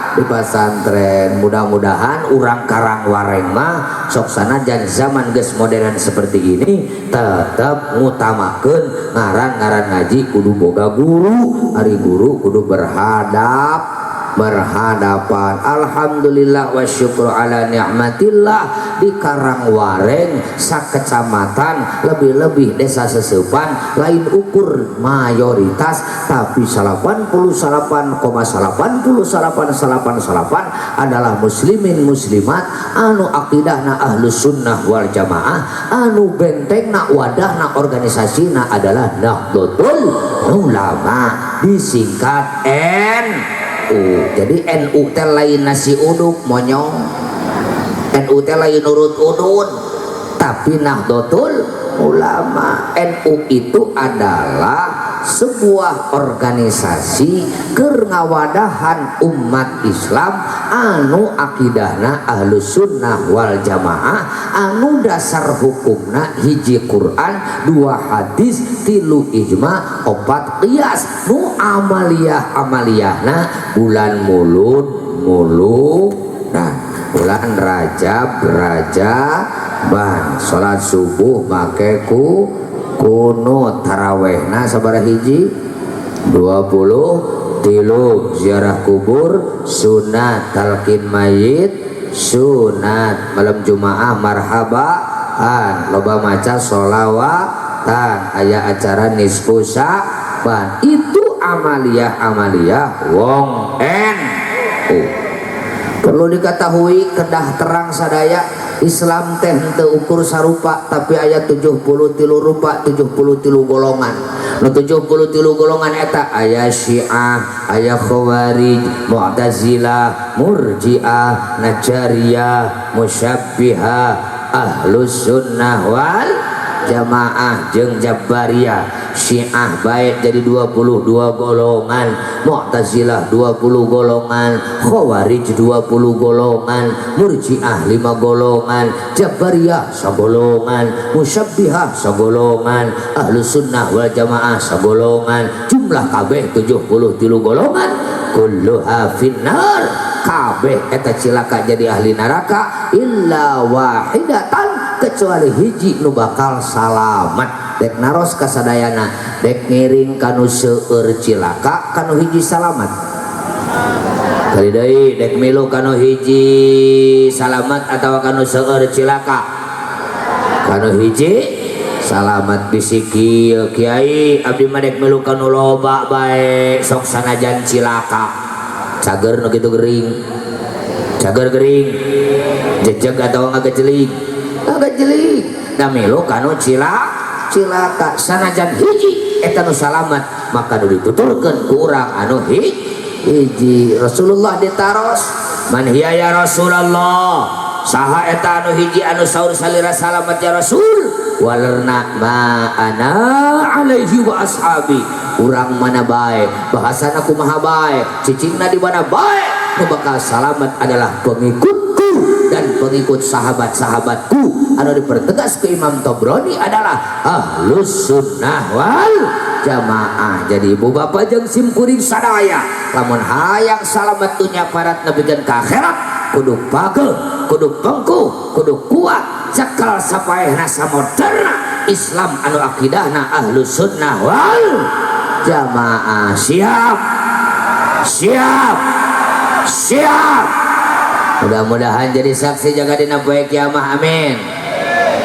di pesantren. Mudah-mudahan urang Karangwareng mah sok sanajan zaman geus modern seperti ini tetap ngutamakeun ngaran-ngaran ngaji kudu boga guru, ari guru kudu berhadapan. Alhamdulillah wa syukru ala ni'matillah, di Karangwareng sakecamatan, lebih-lebih desa Sesepan, lain ukur mayoritas tapi 88,89 89 adalah muslimin muslimat anu akidahna ahlus sunnah wal jamaah, anu bentengna, wadahna, organisasina adalah Nahdlatul Ulama, disingkat NU. Jadi NU teh lain nasi uduk monyong, NU teh lain urut udun, tapi Nahdlatul Ulama. NU itu adalah Sebuah organisasi keur ngawadahan umat Islam anu akidahna Ahlus Sunnah wal Jamaah, anu dasar hukumna hiji Quran, dua hadis, tilu ijma, opat qiyas, nu amaliyah amaliyahna bulan Mulud mulud, nah, bulan Rajab Rajaban, salat subuh make ku kunut, tarawehna sabaraha hiji? 23, ziarah kubur sunat, talqin mayit sunat, malam Jumaah marhabaan, loba maca sholawatan, aya acara nisfu Sya'ban. Itu amaliyah amaliyah wong NU. Perlu diketahui, kedah terang sadaya, Islam teh henteu ukur sarupa, tapi aya 73 rupa, 73 golongan. Nu 73 golongan eta aya Syiah, aya Khawarij, Mu'tazilah, Murji'ah, Najariyah, Musyabbihah, Ahlus Sunnah wal Jamaah jeung Jabariyah. Syiah baik jadi 22 golongan, Mu'tazilah 20 golongan, Khawarij 20 golongan, Murji'ah 5 golongan, Jabariyah sagolongan, Musyabbihah sagolongan, Ahlus Sunnah wal Jamaah sagolongan. Jumlah kabeh 73 golongan, kulluha finnar, kabeh eta cilaka jadi ahli neraka, illa wahidatan, kecuali hiji nu bakal salamat. Dek naros kasadayana, dek ngiring kanu seueur cilaka, kanu hiji salamat? Kali deui, dek milu kanu hiji salamat atau kanu seueur cilaka? Kanu hiji salamat. Bisi kieu, "Kiai, abdi mah dek milu kanu loba bae, sok sanajan cilaka." Cager nu kitu gering? Cager gering? Jejeg atau ngagejelig? Ngagejelig. Da milu kanu cilaka sanajan hiji eta nu salamat, maka nu dituturkeun ku urang anu hiji. Rasulullah ditaros, "Man hiya ya Rasulullah?" Saha eta anu hiji anu saur salira salamat ya Rasul? Walerna, "Ma ana alaihi wa ashabi." Urang mana bae, bahasana kumaha bae, cicingna di mana bae, nu bakal salamat adalah pengikutku dan pengikut sahabat-sahabatku. Anu dipertegas ke Imam Tobroni adalah Ahlus Sunnah wal Jamaah. Jadi ibu bapak jeung sim kuring sadaya, lamun hayang salamat dunya parat nepikeun ka akhirat, kudu pageuh, kudu pengkuh, kudu kuat, cekal sapaehna samoderna Islam anu akidahna Ahlus Sunnah wal Jamaah. Siap, siap, siap. Mudah-mudahan jadi saksi jaga dina poe kiamah, amin.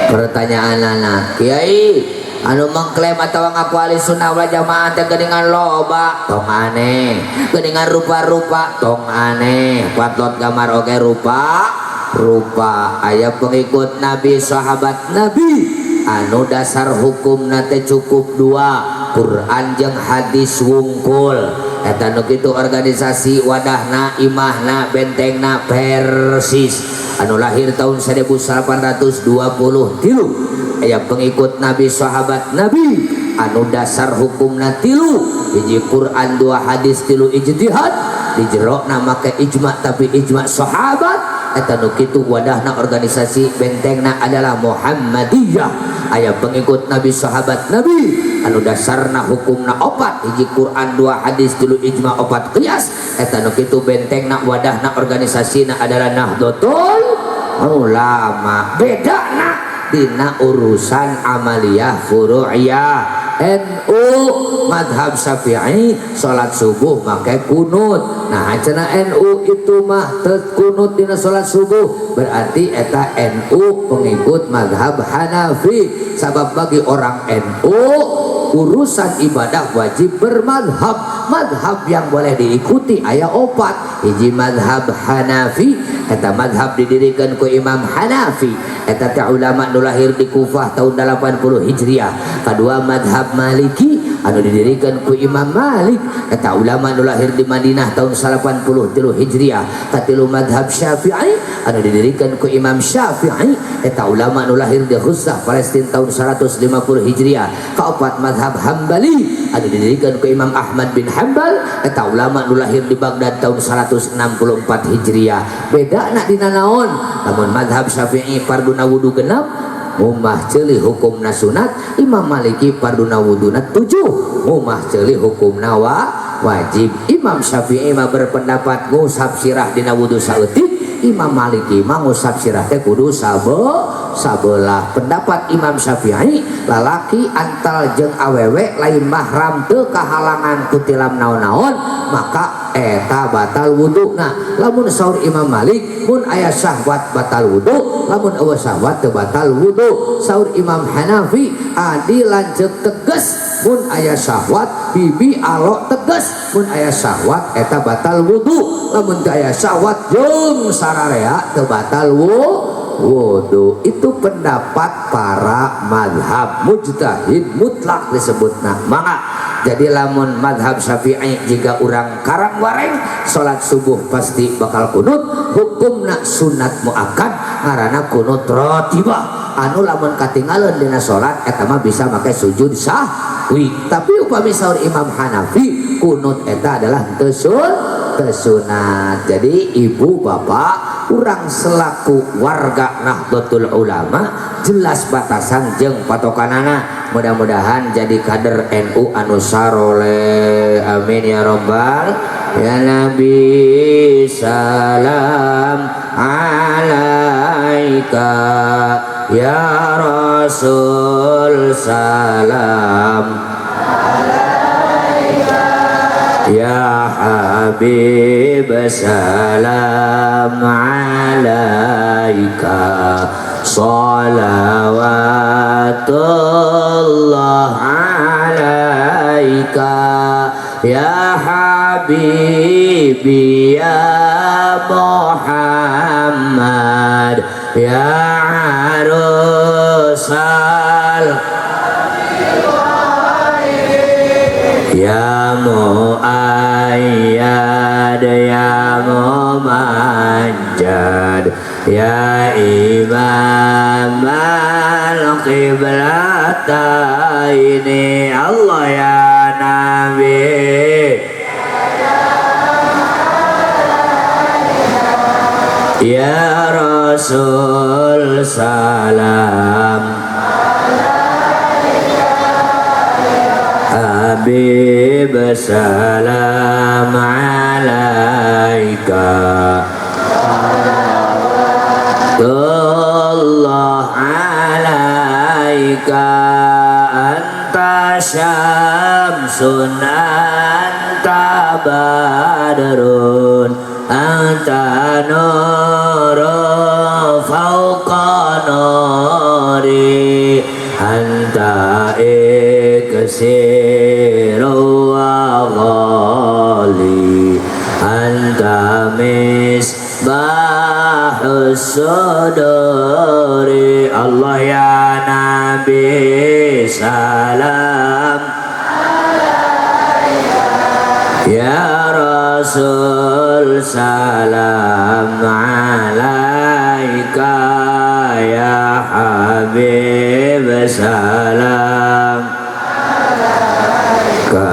Pertanyaan anak, "Kiai, anu mengklaim atau ngaku ahli sunnah wal jamaah teh geuningan loba." Tong aneh, geuningan rupa-rupa. Tong aneh, patlot gambar oge rupa rupa. Aya pengikut Nabi, sahabat Nabi anu dasar hukum teh cukup dua, Quran jeung hadis wungkul. Eta nu kitu organisasi wadahna, imahna, bentengna Persis, anu lahir tahun 1823. Aya pengikut Nabi, sahabat Nabi anu dasar hukumna tilu, hiji Quran, dua hadis, tilu ijtihad, di jerona make ijma, tapi ijma sahabat. Eta nu kitu wadahna, organisasi bentengna adalah Muhammadiyah. Aya pengikut Nabi, sahabat Nabi anu dasarna hukumna opat, hiji Quran, dua hadis, tilu ijma, opat qiyas. Eta nu kitu bentengna, wadahna, organisasina adalah Nahdlatul Ulama. Bedana dina urusan amaliyah furu'iyah, NU madhab Syafi'i salat subuh make kunut. Nah, cenah NU itu mah teu kunut dina salat subuh, berarti eta NU pengikut madhab Hanafi, sabab bagi orang NU urusan ibadah wajib bermadhab. Madhab yang boleh diikuti aya opat, hiji madhab Hanafi, eta madhab didirikan ku Imam Hanafi, eta teh ulama nu lahir di Kufah tahun 80 Hijriah. Kedua, madhab Maliki. anu didirikan ku Imam Malik, eta ulama nu lahir di Madinah tahun 83 Hijriah. Katilu madhab Syafi'i anu didirikan ku Imam Syafi'i, eta ulama nu lahir di Ghazzah, Palestina tahun 150 Hijriah. Kaopat madhab Hambali anu didirikan ku Imam Ahmad bin Hambal, eta ulama nu lahir di Baghdad tahun 164 Hijriah. Beda nak dina naon? Lamun madhab Syafi'i farduna wudu 6, ngumah ceuli hukumna sunat. Imam Maliki farduna wuduna 7, ngumah ceuli hukumna wajib. Imam Syafi'i mah berpendapat ngusap sirah dina wudu saeutik, Imam Maliki mah ngusap sirah teh kudu sabelah. Pendapat Imam Syafi'i, lalaki antal jeung awewe lain mahram, teu kahalangan ku tilam naon-naon, maka eta batal wuduna. Lamun saur Imam Malik, mun aya syahwat batal wudu, lamun euweuh syahwat teu batal wudu. Saur Imam Hanafi, adi lanceuk tegas mun aya syahwat, bibi alok tegas mun aya syahwat eta batal wudu, lamun teu aya syahwat jeung sararea teu batal wudu. Itu pendapat para madhab mujtahid mutlak disebutna. Maka jadi lamun madhab Syafi'i jika urang Karangwareng salat subuh pasti bakal kunut, hukumna sunat muakkad, ngaranna kunut ratibah, anu lamun katinggalan dina salat eta mah bisa make sujud sahwi. Tapi upami saur Imam Hanafi, kunut eta adalah teu sunat. Jadi ibu bapak, urang selaku warga Nahdlatul Ulama jelas batasan jeung patokanana. Mudah-mudahan jadi kader NU anu saroleh, amin ya robbal ya Nabi. Salam alaika ya Rasul, salam ya Habib, salam alaika, salawatullah alaika ya Habibi ya Muhammad ya arusal ya Muayyad ya Mumajjad ya Imam al-Qiblataini. Allah ya Nabi ya Rasul, salam Habib, salam alaika, Allah alaika, anta syamsun anta badrun anta nurun fauqa nuri anta iksiru wa ghali anta misbahus suduri. Allah ya Nabi, salam ya Rasul, salam alaika ya Habib, salam ka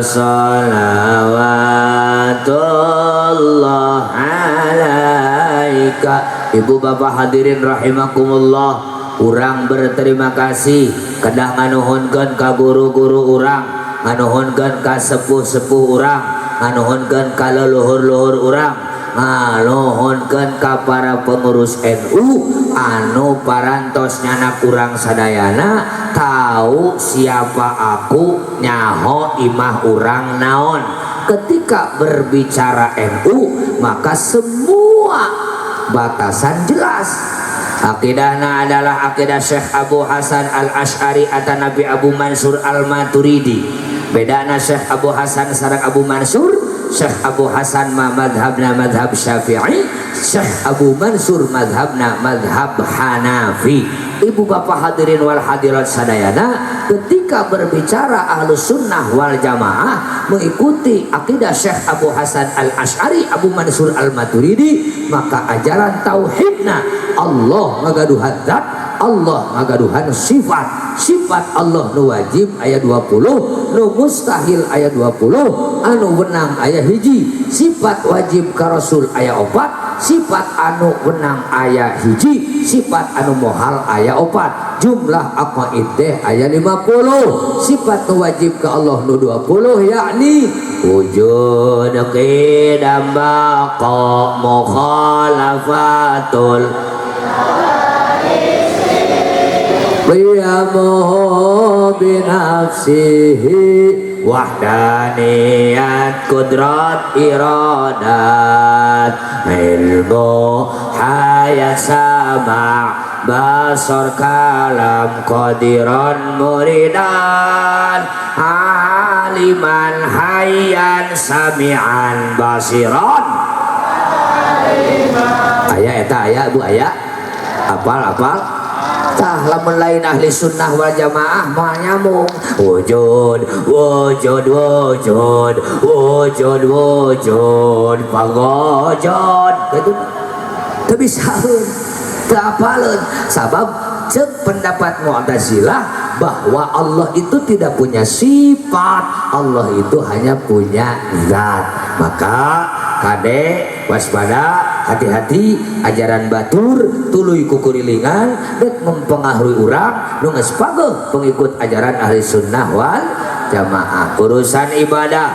salawatullah alaika. Ibu bapak hadirin rahimakumullah, urang berterima kasih kedah nganuhunkeun ka guru-guru urang, nganuhunkeun ka sepuh-sepuh urang, nganuhunkeun ka leluhur-luhur urang, nganuhunkeun ka para pengurus NU anu parantos nyanak urang sadayana tahu siapa aku, nyaho imah urang naon. Ketika berbicara NU maka semua batasan jelas. Akidahna adalah akidah Syekh Abu Hasan Al-Asy'ari atau Nabi Abu Mansur Al-Maturidi. Bedana Syekh Abu Hasan sareng Abu Mansur, Syekh Abu Hasan mah madhabna madhab Syafi'i, Syekh Abu Mansur madhabna madhab Hanafi. Ibu bapak hadirin wal hadirat sadayana, ketika berbicara Ahlus Sunnah wal Jamaah mengikuti akidah Syekh Abu Hasan Al Ash'ari, Abu Mansur Al Maturidi, maka ajaran tauhidna Allah ngagaduhan zat, Allah ngagaduhan sifat. Sifat Allah nu wajib aya 20, nu mustahil aya 20, anu wenang aya 1. Sifat wajib ka Rasul aya 4, sifat anu wenang aya 1, sifat anu mohal aya 4. Jumlah aqaid teh aya 50. Sifat nu wajib ka Allah nu 20, yakni wujud, qidam, baqa, mukhalafatul qiyamuhu binafsihi, wahdaniyat, kudrat, iradat, ilmu, hayat, sama, basar, kalam, qadiran, muridan, aliman, hayyan, sami'an, basiran. Aya eta, aya, Bu, aya. Apal, apal. Tah, lamun lain ahli sunnah wal jamaah moal nyambung. Wujud, wujud, wujud, wujud, wujud, pangojod gitu, teu bisaeun, teu apaleun. Sabab cek pendapat Mu'tazilah bahwa Allah itu tidak punya sifat, Allah itu hanya punya zat. Maka kade, waspada, hati-hati, ajaran batur tuluy kukurilingan dek mempengaruhi urang nu geus pageuh pengikut ajaran Ahli Sunnah wal Jamaah. Urusan ibadah,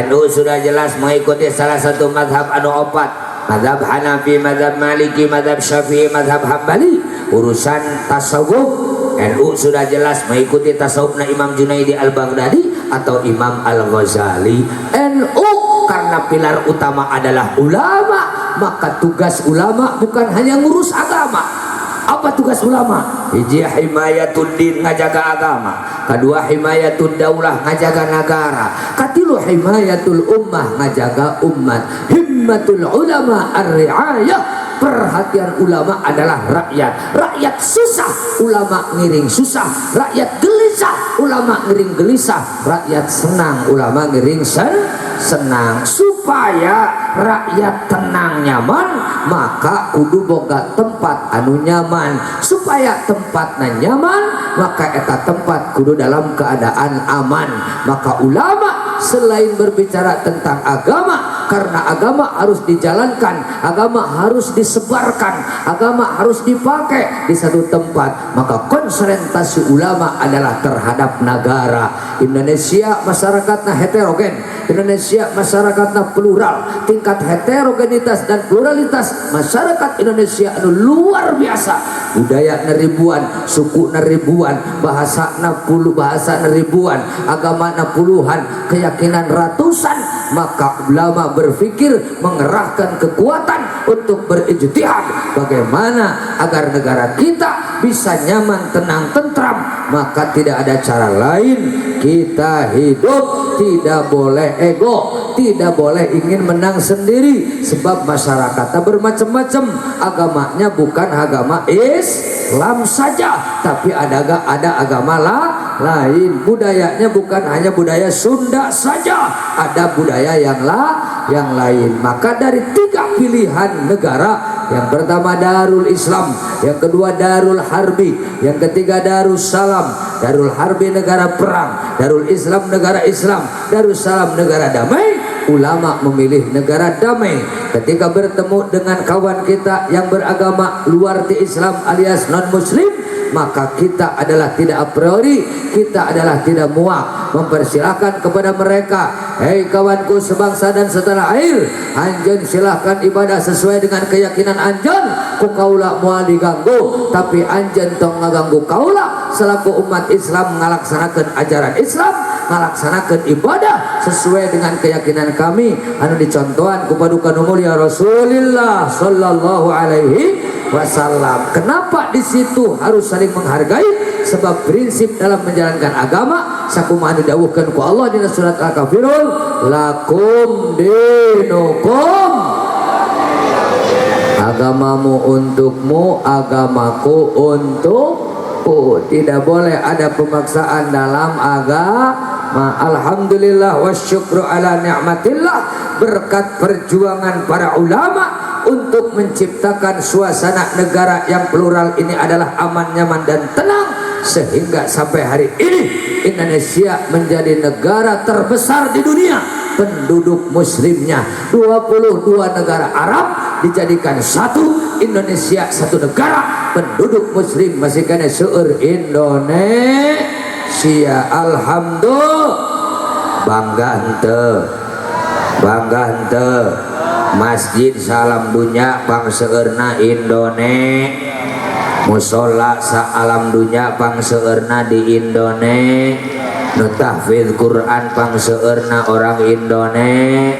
NU sudah jelas mengikuti salah satu madhab anu opat, madhab Hanafi, madhab Maliki, madhab Syafi'i, madhab Hambali. Urusan tasawuf, NU sudah jelas mengikuti tasawufna Imam Junaidi Al-Baghdadi atau Imam Al-Ghazali. NU karena pilar utama adalah ulama, maka tugas ulama bukan hanya ngurus agama. Apa tugas ulama? Hiji, himayatud din, ngajaga agama. Kedua, himayatud daulah, ngajaga negara. Katilu, himayatul ummah, ngajaga umat. Himmatul ulama ar-riayah, perhatian ulama adalah rakyat. Rakyat susah, ulama ngiring susah. Rakyat gelisah, ulama ngiring gelisah. Rakyat senang, ulama ngiring senang. Supaya rakyat tenang, nyaman, maka kudu boga tempat anu nyaman. Supaya tempatnya nyaman, maka eta tempat kudu dalam keadaan aman. Maka ulama selain berbicara tentang agama, karena agama harus dijalankan, agama harus disebarkan, agama harus dipakai di satu tempat, maka konsentrasi ulama adalah terhadap negara. Indonesia masyarakatnya heterogen, Indonesia masyarakatnya plural. Tingkat heterogenitas dan pluralitas masyarakat Indonesia anu luar biasa, budaya ribuan, suku ribuan, bahasa puluh, bahasa ribuan, agama puluhan, keyakinan ratusan. Maka ulama berpikir mengerahkan kekuatan untuk berijtihad bagaimana agar negara kita bisa nyaman, tenang, tentram. Maka tidak ada cara lain, kita hidup tidak boleh ego, tidak boleh ingin menang sendiri, sebab masyarakatnya bermacam-macam agamanya, bukan agama Islam saja, tapi ada agama lah lain. Budayanya bukan hanya budaya Sunda saja, ada budaya yang lain. Maka dari tiga pilihan negara, yang pertama Darul Islam, yang kedua Darul Harbi, yang ketiga Darul Salam. Darul Harbi negara perang, Darul Islam negara Islam, Darul Salam negara damai. Ulama memilih negara damai. Ketika bertemu dengan kawan kita yang beragama luar di Islam alias non muslim, maka kita adalah tidak a priori, kita adalah tidak muak, mempersilahkan kepada mereka, "Hei kawanku sebangsa dan setanah air, anjeun silahkan ibadah sesuai dengan keyakinan anjeun, ku kaula moal diganggu, tapi anjeun tong ngaganggu kaula selaku umat Islam ngalaksanakeun ajaran Islam, ngalaksanakeun ibadah sesuai dengan keyakinan kami anu dicontohan ku paduka nu mulia Rasulullah sallallahu alaihi wasallam." Kenapa di situ harus saling menghargai? Sebab prinsip dalam menjalankan agama sakumaha didawuhkeun ku Allah dina surat Al-Kafirun, lakum dinukum, agamamu untukmu, agamaku untukku. Tidak boleh ada pemaksaan dalam agama. Alhamdulillah wa syukru ala ni'matillah, berkat perjuangan para ulama untuk menciptakan suasana negara yang plural ini adalah aman, nyaman, dan tenang, sehingga sampai hari ini Indonesia menjadi negara terbesar di dunia penduduk muslimnya. 22 negara Arab dijadikan satu, Indonesia satu negara, penduduk muslim masih kena seueur Indonesia. Alhamdulillah. Bangga henteu? Bangga henteu? Masjid sa alam dunia pangseueurna Indonesia, musola sa alam dunia pangseueurna di Indonesia, nu tahfidz Quran pangseueurna orang Indonesia,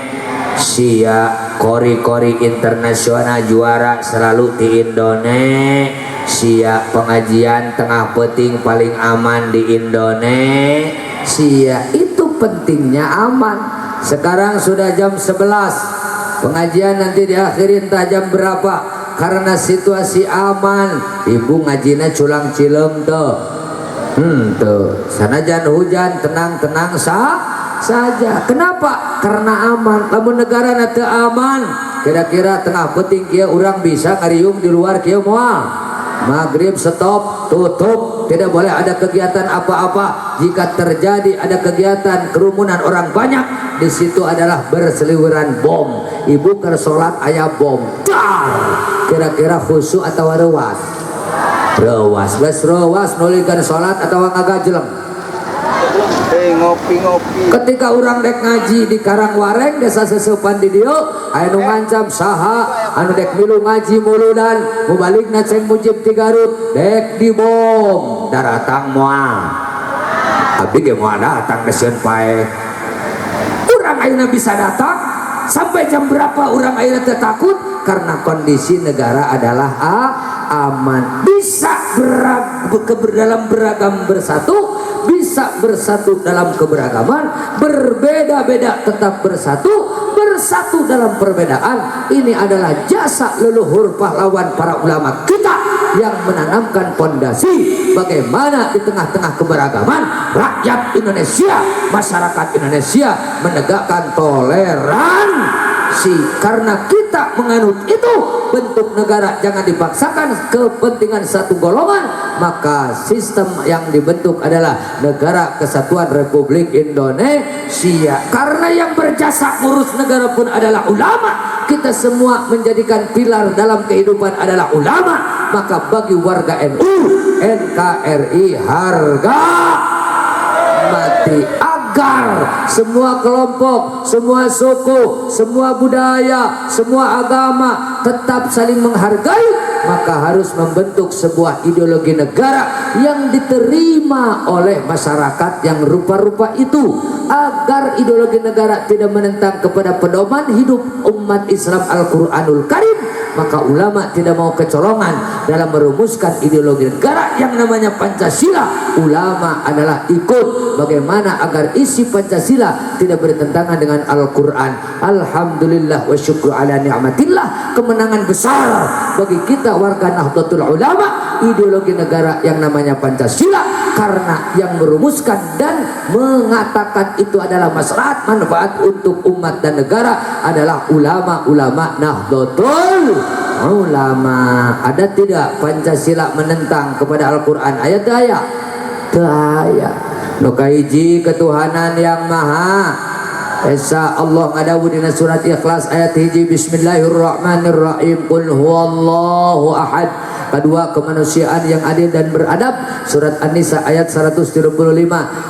qori-qori internasional juara selalu di Indonesia, pengajian tengah peuting paling aman di Indonesia. Itu pentingnya aman. Sekarang sudah jam 11, pengajian nanti diakhiri entah jam berapa karena situasi aman. Ibu ngajina culang cileung tuh, tuh sanajan hujan tenang-tenang saja. Kenapa? Karena aman. Lamun negara teu aman, kira-kira tengah peuting kieu urang bisa ngariung di luar kieu? Moal. Maghrib stop, tutup, tidak boleh ada kegiatan apa-apa. Jika terjadi ada kegiatan kerumunan orang banyak, di situ adalah berseliweran bom. Ibu keur salat aya bom, dar, kira-kira khusyuk atau rewas? Rewas. Geus rewas, nuluykeun salat atau ngagajeleng? Eh, ngopi-ngopi. Ketika orang dek ngaji di Karangwareng, desa Seseupan di dieu, aya nu ngancam, saha anu dek milu ngaji muludan, mubaligna Ceng Mujib ti Garut dek dibom. Daratang moal? Abdi ge moal datang, sieun paeh. Urang ayeuna bisa datang sampai jam berapa, urang ayeuna teu takut karena kondisi negara adalah aman. Bisa dalam beragam bersatu, bisa bersatu dalam keberagaman, berbeda-beda tetap bersatu, bersatu dalam perbedaan. Ini adalah jasa leluhur pahlawan para ulama kita yang menanamkan pondasi bagaimana di tengah-tengah keberagaman rakyat Indonesia, masyarakat Indonesia menegakkan toleransi. Karena kita menganut itu, bentuk negara jangan dipaksakan kepentingan satu golongan, maka sistem yang dibentuk adalah Negara Kesatuan Republik Indonesia. Karena yang berjasa ngurus negara pun adalah ulama, kita semua menjadikan pilar dalam kehidupan adalah ulama, maka bagi warga NU, NKRI harga mati, agar semua kelompok, semua suku, semua budaya, semua agama tetap saling menghargai, maka harus membentuk sebuah ideologi negara yang diterima oleh masyarakat yang rupa-rupa itu, agar ideologi negara tidak menentang kepada pedoman hidup umat Islam Al-Quranul Karim. Maka ulama tidak mau kecolongan dalam merumuskan ideologi negara yang namanya Pancasila. Ulama adalah ikut bagaimana agar isi Pancasila tidak bertentangan dengan Al-Quran. Alhamdulillah wa syukru ala ni'matillah, kemenangan besar bagi kita warga Nahdlatul Ulama, ideologi negara yang namanya Pancasila, karena yang merumuskan dan mengatakan itu adalah maslahat manfaat untuk umat dan negara adalah ulama-ulama Nahdlatul Ulama. Ada tidak Pancasila menentang kepada Al-Quran? Ayat ayat ayat. Nu kahiji, ketuhanan yang maha Esa. Allah ngadawuh dina surat Ikhlas ayat 1, Bismillahirrahmanirrahim, qul huwallahu ahad. Kedua, kemanusiaan yang adil dan beradab, surat An-Nisa ayat 175,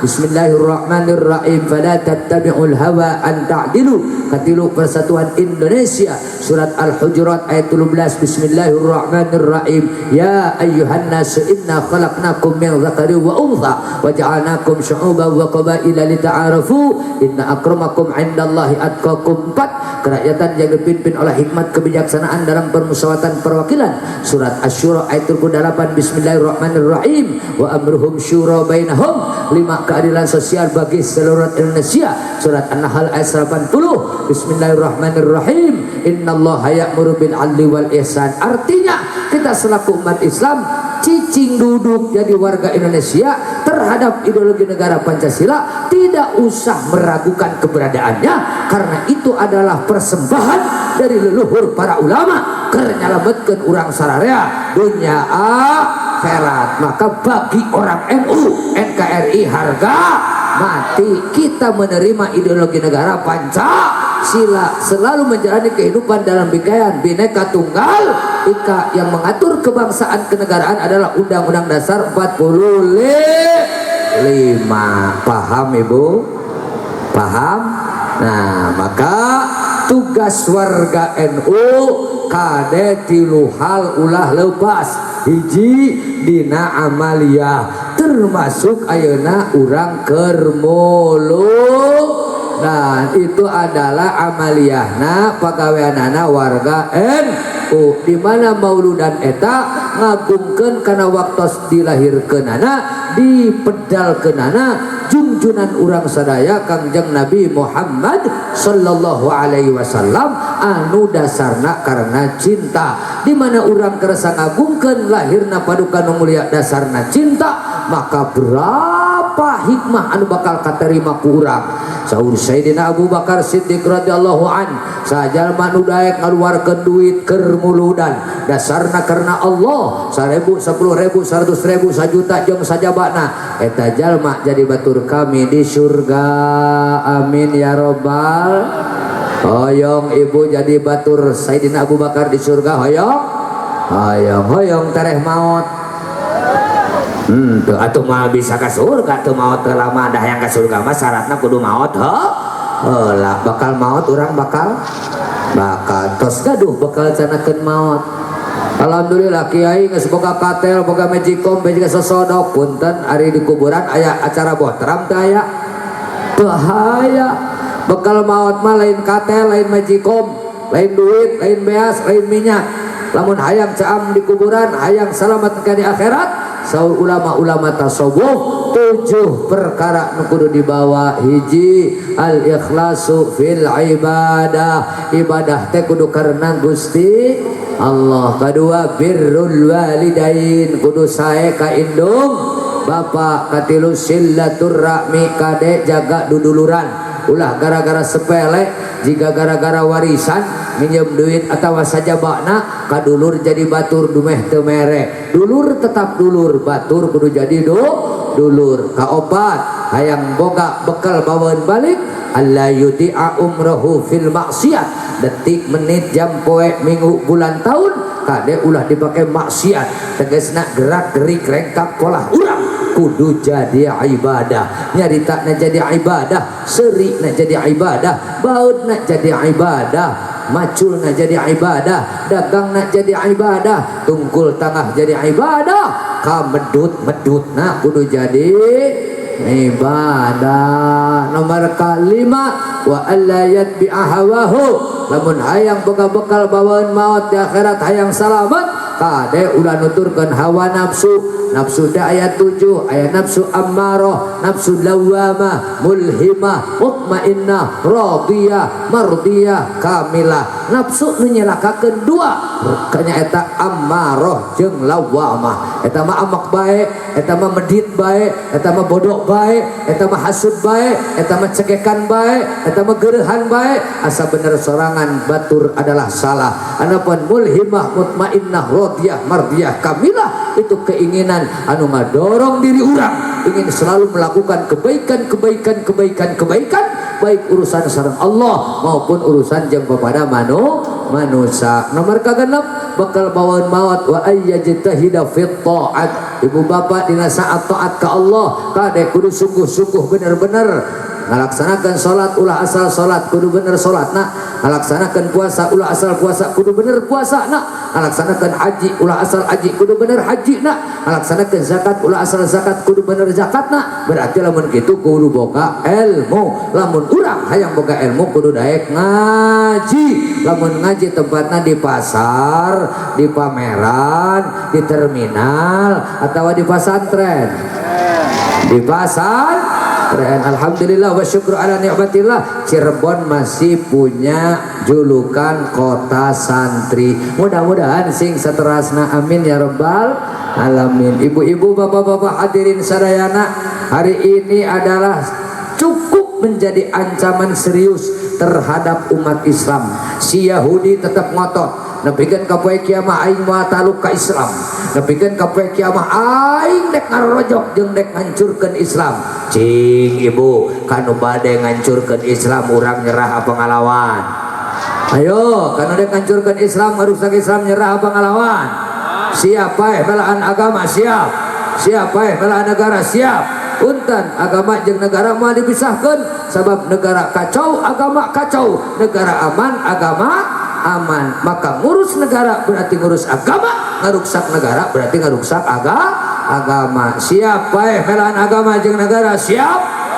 Bismillahirrahmanirrahim, fala tattabi'ul hawa an ta'dilu. Katilu, persatuan Indonesia, surat Al-Hujurat ayat 17, Bismillahirrahmanirrahim, ya ayyuhan nasu inna khalaqnakum min dzakarin wa untha wa ja'alnakum syu'uban wa qabaila lita'arafu inna akramakum 'indallahi atqakum. Empat, kerakyatan yang dipimpin oleh hikmat kebijaksanaan dalam permusyawaratan perwakilan, surat Asy-Syura. Asy-Syura ayat 28, bismillahirrahmanirrahim, wa amruhum syura bainahum. Lima, keadilan sosial bagi seluruh Indonesia. Surat An-Nahl ayat 80, bismillahirrahmanirrahim, innallaha ya'muru bil 'adli wal ihsan. Artinya kita selaku umat Islam cicing duduk jadi warga Indonesia terhadap ideologi negara Pancasila tidak usah meragukan keberadaannya, karena itu adalah persembahan dari leluhur para ulama keur nyalametkeun urang sararea dunia akhirat. Maka bagi orang NU, NKRI harga mati, kita menerima ideologi negara Pancasila, selalu menjalani kehidupan dalam bingkaian Bhinneka Tunggal Ika. Yang mengatur kebangsaan kenegaraan adalah Undang-Undang Dasar 45. Paham, Ibu? Paham? Nah, maka tugas warga NU kade tilu hal ulah lepas. Hiji, dina amaliyah, termasuk ayeuna urang keur mulud. Nah, itu adalah amaliyahna, pagaweanana warga NU, di mana mauludan eta ngagungkeun kana waktos dilahirkeunana, dipedalkeunana jungjunan urang sadaya Kangjeng Nabi Muhammad sallallahu alaihi wasallam, anu dasarna karena cinta. Di mana urang kersa ngagungkeun lahirna paduka nu mulia, dasarna cinta, maka berapa hikmah anu bakal katerima ku urang. Saur Sayyidina Abu Bakar Siddiq radhiyallahu an, sajalma nu daek ngaluarkeun duit keur muludan dasarna karena Allah, 1000, 10.000, 100.000, 1 juta jeung sajabana, eta jalma jadi batur kami di surga. Amin ya robbal. Hoyong ibu jadi batur Sayyidina Abu Bakar di surga? Hoyong? Hoyong? Hoyong tereh maut? Tuh atuh mah bisa ke surga tuh maut lama dah. Yang ke surga mah syaratna kudu maut heula. Bakal maut urang, bakal bakal tos gaduh bakal canakeun maut. Alhamdulillah kiai geus boga katel, boga magicom, boga sosodok. Punten, ari di kuburan aya acara botram teh? Aya teu? Aya. Bakal maut mah lain katel, lain magicom, lain duit, lain beas, lain minyak. Lamun hayang caam di kuburan, hayang selamat ke di akhirat, saur ulama-ulama tasawuf tujuh perkara nu kudu dibawa. Hiji, al ikhlasu fil ibadah, ibadah teh kudu karena Gusti Allah. Kedua, birrul walidain, kudu sae ka indung bapak. Katilu, silaturahmi, kade jaga duduluran, ulah gara-gara sepele jika gara-gara warisan, minjem duit atau saja bakna kadulur jadi batur dumeh teu mere. Dulur tetap dulur, batur kudu jadi dulur. Kaopat, hayang boga bekal bawaan balik, alla yudi'a umrohu fil maksiat. Detik, menit, jam, poe, minggu, bulan, tahun, kade ulah dipakai maksiat. Tegesna gerak gerik rengkap polah urang kudu jadi ibadah, nyarita na jadi ibadah, seri na jadi ibadah, baut na jadi ibadah, macul na jadi ibadah, dagang na jadi ibadah, tungkul tangah jadi ibadah, kamedut medut na kudu jadi ibadah. Nomor kelima, wa alla yatbi'a hawahu. Lamun hayang boga bekal bawaan maut di akhirat, hayang salamat, kade ulah nuturkeun hawa nafsu. Nafsu teh aya 7, aya nafsu ammarah, nafsu lawamah, mulhimah, mutmainnah, radiyah, mardiyah, kamilah. Nafsu nu nyelakakeun dua kanya, eta ammarah jeung lawamah. Eta mah amak bae, eta mah medit bae, eta mah bodoh bae, eta mah hasud bae, eta mah cekekan bae, eta mah gereuhan bae, asa bener sorangan, batur adalah salah. Anapun mulhimah, mutmainnah, radiyah, mardiyah, kamilah, itu keinginan anu ngadorong diri urang ingin selalu melakukan kebaikan, kebaikan, kebaikan, kebaikan, baik urusan sareng Allah maupun urusan jeung kepada manusia. Nomor kagenep, bakal bawaan maut, wa ayyajtahida fit ta'at. Ibu bapak, dina saat taat ke Allah kade kudu sungguh-sungguh, bener-bener. Ngalaksanakeun salat ulah asal salat, kudu bener salatna. Ngalaksanakeun puasa ulah asal puasa, kudu bener puasana. Ngalaksanakeun haji ulah asal haji, kudu bener hajina. Ngalaksanakeun zakat ulah asal zakat, kudu bener zakatna. Berarti lamun kitu kudu boga ilmu. Lamun urang hayang boga ilmu kudu daek ngaji. Lamun ngaji tempatna di pasar, di pameran, di terminal, atau di pasantren. Di pasar. Alhamdulillah wa syukur ala ni'matillah, Cirebon masih punya julukan kota santri. Mudah-mudahan sing saterasna, amin ya rabbal alamin. Ibu-ibu, bapak-bapak, hadirin sadayana, hari ini adalah cukup menjadi ancaman serius terhadap umat Islam. Si Yahudi tetap ngotot nepikeun ka poe kiamah aing moal taluk ka Islam, nepikeun ka poe kiamah aing dek ngarojok jeung dek ngancurkeun Islam. Cing ibu, kanu bade ngancurkeun Islam urang nyerah apa ngalawan? Ayo, kanu dek ngancurkeun Islam, ngarusak Islam, nyerah apa ngalawan? Siapa belaan agama? Siap. Siapa belaan negara? Siap. Punten, agama jeung negara moal dipisahkeun, sebab negara kacau agama kacau, negara aman agama aman. Maka ngurus negara berarti ngurus agama, ngaruksak negara berarti ngaruksak agama. Siapa belaan agama jeung negara? Siap.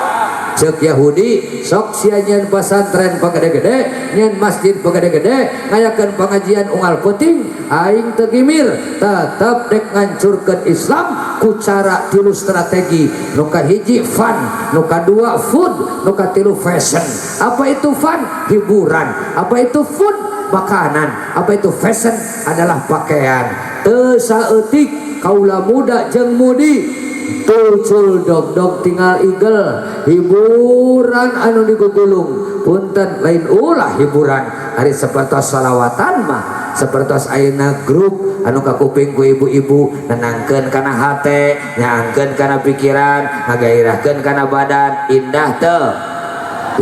Cek Yahudi, sok sia nyieun pasantren pagede-gede, nyieun masjid pagede-gede, ngayakeun pengajian unggal peuting, aing teu gimir, tetep dek ngancurkeun Islam ku cara tilu strategi. Nu kahiji fun, nu kadua food, nu katilu fashion. Apa itu fun? Hiburan. Apa itu food? Makanan. Apa itu fashion? Adalah pakaian. Teu saeutik kaula muda jeung mudi tucul dog-dog tinggal igel, hiburan anu digugulung. Punten, lain ulah hiburan hari sepertos salawatan mah, sepertos ayeuna grup anu kakuping ku ibu-ibu, nenangkeun kana hate, nyaangkeun kana pikiran, ngagairahkeun kana badan. Indah teu?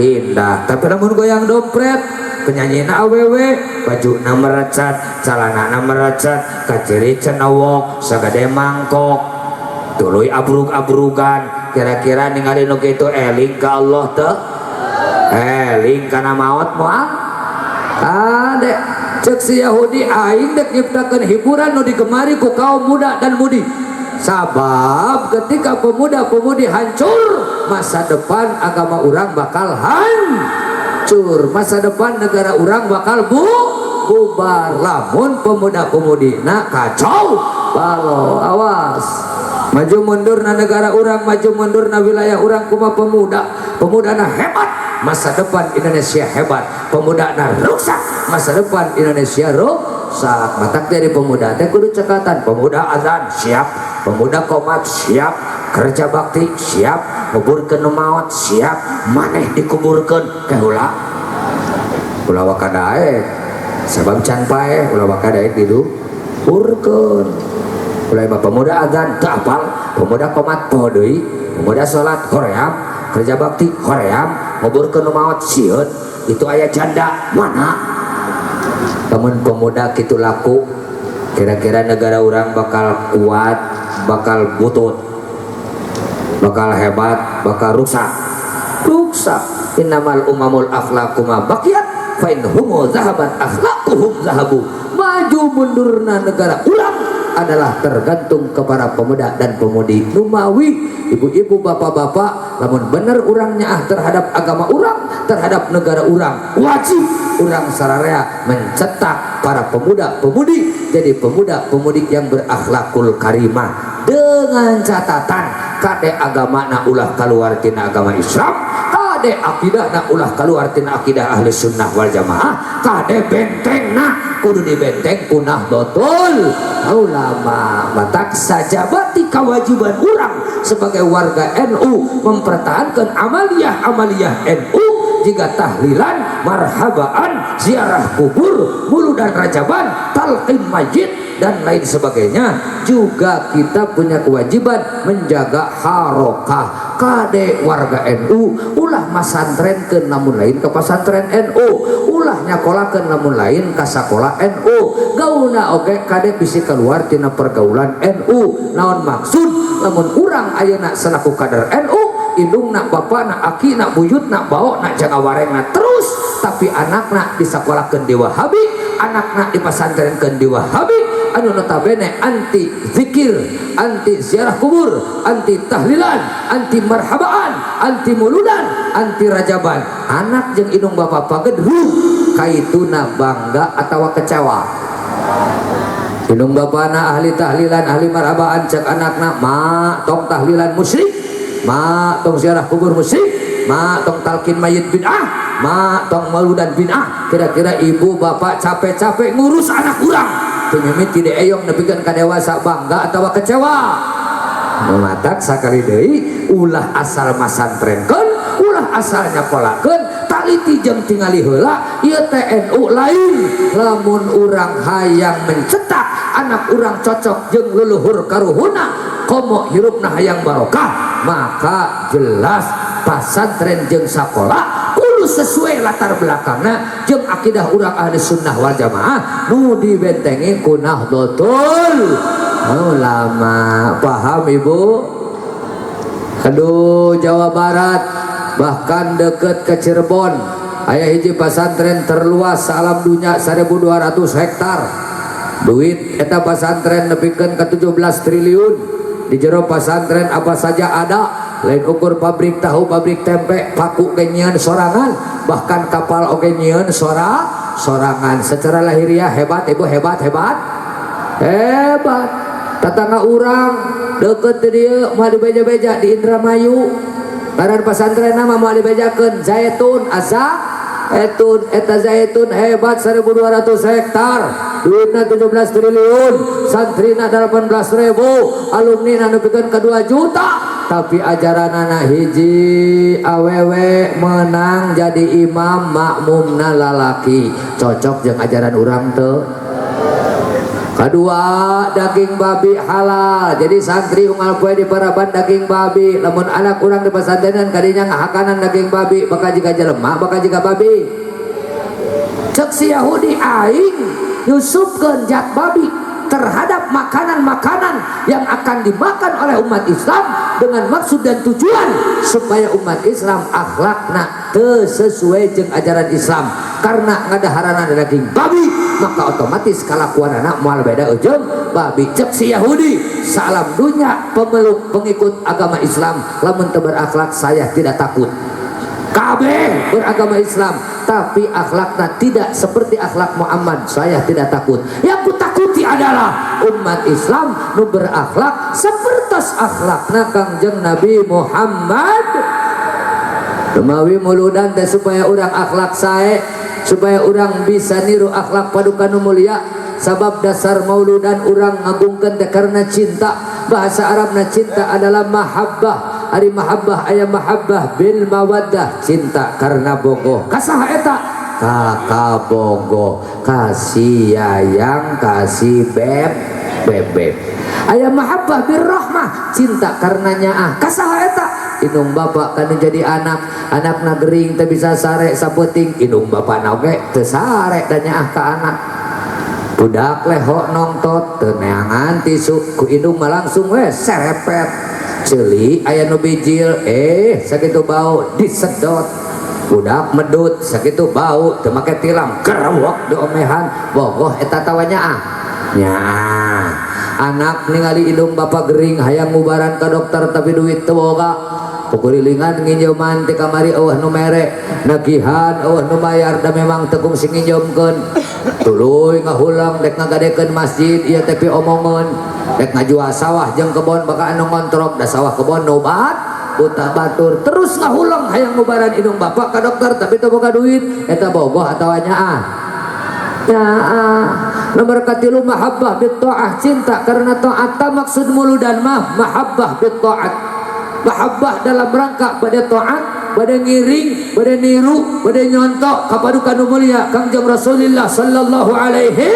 Indah. Tapi lamun goyang dompet, penyanyina awewe, bajuna merecet, celanana merecet, kaciri cenawok sagede mangkok, tuluy abrug-abrugan, kira-kira ningali nu kitu eling ka Allah teu? Eling kana maot moal? Kade, cek si Yahudi, aing dek nyiptakeun hiburan nu digemari ku kaum muda dan mudi, sabab ketika pemuda-pemudi hancur, masa depan agama urang bakal hancur, masa depan negara urang bakal bubar lamun pemuda-pemudi nah kacau balo. Awas, maju mundur na negara urang, maju mundur na wilayah urang kuma pemuda. Pemuda na hebat, masa depan Indonesia hebat. Pemuda na rusak, masa depan Indonesia rusak. Matak dari pemuda teh kudu cekatan. Pemuda azan siap, pemuda komat siap, kerja bakti siap, nguburkeun nu maot siap. Maneh dikuburkeun ke heula ulah waka daek, sabab can paeh. Ulah waka daek didukurkeun. Mulai mah pemuda azan teu apal, pemuda komat poho deui, pemuda salat hoream, kerja bakti hoream, nguburkeun nu maot sieun. Itu aya janda mana? Lamun pemuda kitu laku, kira-kira negara urang bakal kuat, bakal butut, bakal hebat, bakal rusak? Rusak. Innamal umamul akhlaqu ma baqiyat, fa in humu zahabat akhlaquhum zahabu. Maju mundurna negara urang adalah tergantung kepada pemuda dan pemudi. Numawi ibu-ibu, bapak-bapak, lamun bener urang nyaah terhadap agama urang, terhadap negara urang, wajib urang sararea mencetak para pemuda-pemudi jadi pemuda-pemudi yang berakhlakul karimah, dengan catatan kade agama na ulah keluar tina agama Islam, kade akidah na ulah keluar tina akidah ahli sunnah wal jamaah, kade benteng na kudu dibenteng ku Nahdlatul Ulama. Matak sajabati kewajiban urang sebagai warga NU mempertahankan amaliyah-amaliyah NU, jika tahlilan, marhabaan, ziarah kubur, muludan, rajaban, talqin masjid, dan lain sebagainya. Juga kita punya kewajiban menjaga harokah. Kade warga NU, ulah masantrenkeun lamun lain ke pasantren NU, ulah nyakolakeun lamun lain ka sakola NU. Gaulna oge kade bisi keluar tina pergaulan NU. Naon maksud? Lamun urang ayeuna selaku kader NU Indungna, bapana, akina, buyutna, baona, jagawarengna terus, tapi anakna disakolahkeun di Wahabi, anakna dipasantrenkeun di Wahabi anu notabene anti zikir, anti ziarah kubur, anti tahlilan, anti marhabaan, anti muludan, anti rajaban. Anak jeung indung bapak pagedrug kaituna bangga atau kecewa? Indung bapana ahli tahlilan, ahli marhabaan, cek anakna, "Ma, tong tahlilan, musyrik. Ma, tong ziarah kubur, musyrik. Ma, tong talkin mayit, bid'ah. Ma, tong maludan, bid'ah." Kira-kira ibu bapak capek-capek ngurus anak urang mimiti eyong nepikeun ka dewasa, bangga atau kecewa? Mematak sakali deui, ulah asal masantrenkeun, ulah asal nyakolakeun, taliti jeung tingali heula. Ieu teh NU lain. Lamun urang hayang mencetak anak urang cocok jeung leluhur karuhuna, komo hirupna hayang barokah, maka jelas pasantren jeung sakola kudu sesuai latar belakangna jeung akidah urang ahli sunnah wal jamaah nu dibentengi ku Nahdlatul Ulama. Paham, Ibu? Aduh, Jawa Barat, bahkan deket ke Cirebon, aya hiji pasantren terluas alam dunia, 1200 hektar. Duit eta pasantren nepikeun ke 17 triliun. Di jero pasantren apa saja ada, lain ukur pabrik tahu, pabrik tempe, paku ge nyieun sorangan, bahkan kapal oge nyieun sorangan. Secara lahiriah hebat, Ibu, hebat, hebat, hebat. Tetangga urang deket di dieu, moal dibeja-beja, di Indramayu, ngaran pasantren nama moal dibejakeun, Zaitun Asa Etun. Eta Zaitun hebat, 1200 hektar, duitna 17 triliun, santrina 18 ribu, alumni nepikeun ke 2 juta, tapi ajaran anak hiji, awewe menang jadi imam, makmumna lalaki. Cocok jeung ajaran urang teu? Kedua, daging babi halal. Jadi santri unggal poe di paraban daging babi. Lamun anak urang di pesantrenan kadinya ngahakanan daging babi, bakal jiga jelema, bakal jiga babi. Cek si Yahudi, aing nyusupkeun zat babi terhadap makanan-makanan yang akan dimakan oleh umat Islam dengan maksud dan tujuan supaya umat Islam akhlakna teu sesuai jeung ajaran Islam. Karena ngadaharana daging babi, maka otomatis kalakuanana moal beda jeung babi, cek si Yahudi. Salam dunia, pemeluk pengikut agama Islam lamun teu berakhlak, saya tidak takut. Kabeh beragama Islam tapi akhlaknya tidak seperti akhlak Muhammad, saya tidak takut. Yang kutakuti adalah umat Islam nu berakhlak seperti akhlakna Kangjeng Nabi Muhammad. Kemawi muludan teh supaya orang akhlak sae, supaya orang bisa niru akhlak paduka nu mulia. Sabab dasar mauludan urang ngagungkeun teh karena cinta. Bahasa Arabna cinta adalah mahabbah. Ari mahabbah aya mahabbah bil mawaddah, cinta karena bogoh. Kasaha eta? Ka kabogoh, kasih yayang, kasih beb bebeb. Aya mahabbah bir rahmah, cinta karena nyaah. Kasaha eta? Indung bapak kan. Jadi anak, anakna gering teu bisa sare saputing, indung bapak oge teu sare dan nyaah ka anak. Budak leho nongtot teu neangan tisu, ku indung mah langsung we serepet. Ceuli aya nu bijil, sakitu bau disedot. Budak medut sakitu bau, teu make tilam, kerewok diomehan. Bogoh eta atawa nyaah? Nyaah. Anak ningali indung bapak gering, hayang ngubaran ka dokter tapi duit teu boga. Pukurilingan nginjeuman ti kamari, euweuh nu mere, nagihan euweuh nu bayar, da memang teu kungsi nginjeumkeun. Tuluy ngahulang dek ngagadekeun masjid ieu teh piomongeun, dek ngajual sawah jeung kebon, bakal anu ngontrok, da sawah kebon nu bat buta batur. Terus ngahulang hayang ngubaran indung bapak ka dokter tapi teu boga duit. Eta bogoh atawa nyaah? Nyaah. Nomor katilu, mahabbah bit taah, cinta karena taat. Maksud muludan mah mahabbah bit taat, mahabbah dalam rangka pada taat, pada ngiring, pada niru, pada nyontok kapaduka nu mulia Kangjeng Rasulullah sallallahu alaihi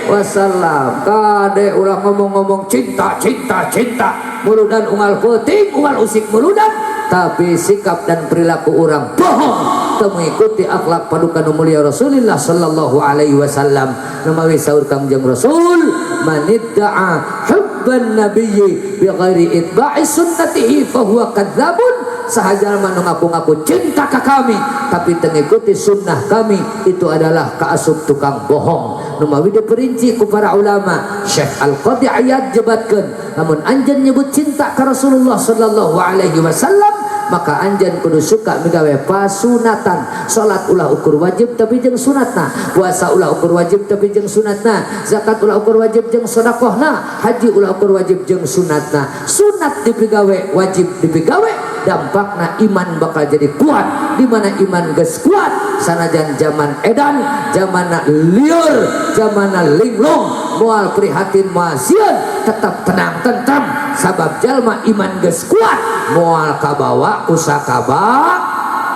wasallam. Kade ulah ngomong-ngomong cinta, cinta, cinta, muludan unggal peuting, unggal usik muludan, tapi sikap dan perilaku orang bohong, teu mengikuti akhlak paduka nu mulia Rasulullah sallallahu alaihi wasallam. Numawi saur Kangjeng Rasul, manidda'a hubban nabiyyi bi ghairi itba'i sunnatihi fahuwa kadzabun. Saha jalma nu ngaku-ngaku cinta ka kami tapi teu ngikuti sunnah kami, itu adalah kaasup tukang bohong. Nu mawi diperinci ku para ulama, Syekh Al-Qadhi Iyad jebatkeun, lamun anjeun nyebut cinta ka Rasulullah sallallahu alaihi wasallam, maka anjeun kudu suka migawe pasunatan. Salat ulah ukur wajib tapi jeung sunatna, puasa ulah ukur wajib tapi jeung sunatna, zakat ulah ukur wajib jeung sedekahna, haji ulah ukur wajib jeung sunatna. Sunat dipigawe, wajib dipigawe, dampakna iman bakal jadi kuat. Di mana iman geus kuat, sanajan zaman edan, zamanna lieur, zamanna linglung, moal prihatin, moal sieun, tetap tenang tentram, sabab jalma iman geus kuat moal kabawa ku sakaba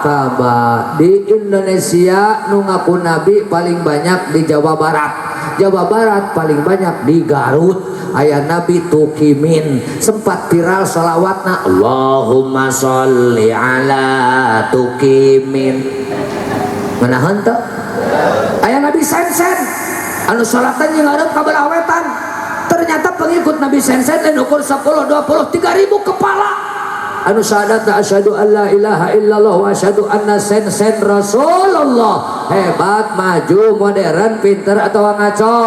kaba. Di Indonesia nu ngaku nabi paling banyak di Jawa Barat. Jawa Barat paling banyak di Garut. Aya Nabi Tukimin, sempat viral sholawatna, Allahumma sholli ala Tukimin. Manahan teu? Aya Nabi Sensen anu sholatan yang ngarep ka belah wetan. Ternyata pengikut Nabi Sensen lain ukur 10, 20, 3000 kepala, anu syahadat asyhadu an la ilaha illallah wa asyhadu anna Sensen Rasulullah. Hebat, maju, modern, pinter atau ngaco?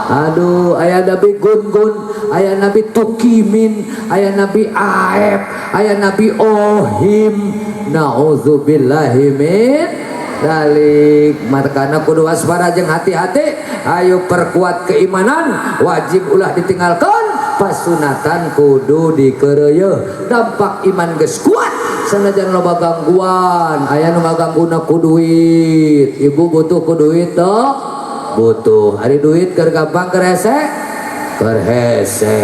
Aduh, aya Nabi Gun Gun, aya Nabi Tukimin, aya Nabi Aep, aya Nabi Ohim. Nauzubillahi min dzalik. Makana kudu waspada jeung hati-hati. Ayo perkuat keimanan, wajib ulah ditinggalkan, pasunatan kudu dikereuyeun. Dampak iman geus kuat, sanajan loba gangguan, aya nu ngagangguna ku duit. Ibu butuh ku duit toh? Butuh. Ari duit keur gampang, keur hese? Keur hese.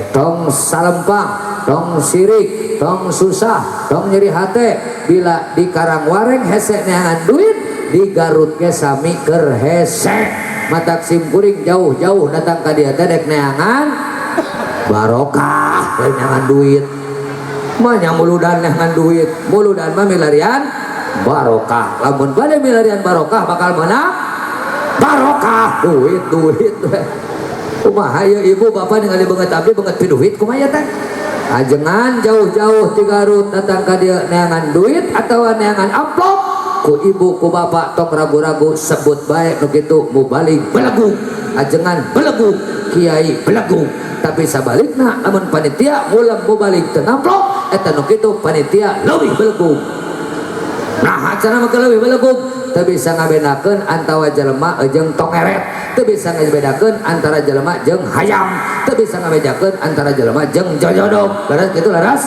Tong salempang, tong sirik, tong susah, tong nyeri hate. Bila di Karangwareng hese neangan duit, di Garut ge sami keur hese. Matak sim kuring jauh-jauh datang ka dieu teh dek neangan barokah, lain neangan duit. Mah nya muludan neangan duit, muludan mah milarian barokah. Lamun bade milarian barokah bakal menang barokah, duit duit. Kumaha ieu ibu bapak ningali beungeut abdi beungeut piduit, kumaha teh? Ajengan jauh-jauh ti Garut datang ka dieu neangan duit atawa neangan amplop, ku ibu ku bapak tong ragu-ragu, sebut bae nu kitu mubalig belegug, ajengan belegug, kiai belegug. Tapi sabalikna, lamun panitia ngulem mubalig teu ngamplop, eta nu kitu panitia leuwih belegug. Nah, acara mah leuwih belegug, teu bisa ngabedakeun antara jelema jeung tongeret, teu bisa ngabedakeun antara jelema jeung hayam, teu bisa ngabedakeun antara jelema jeung jojodog. Leres kitu, leres?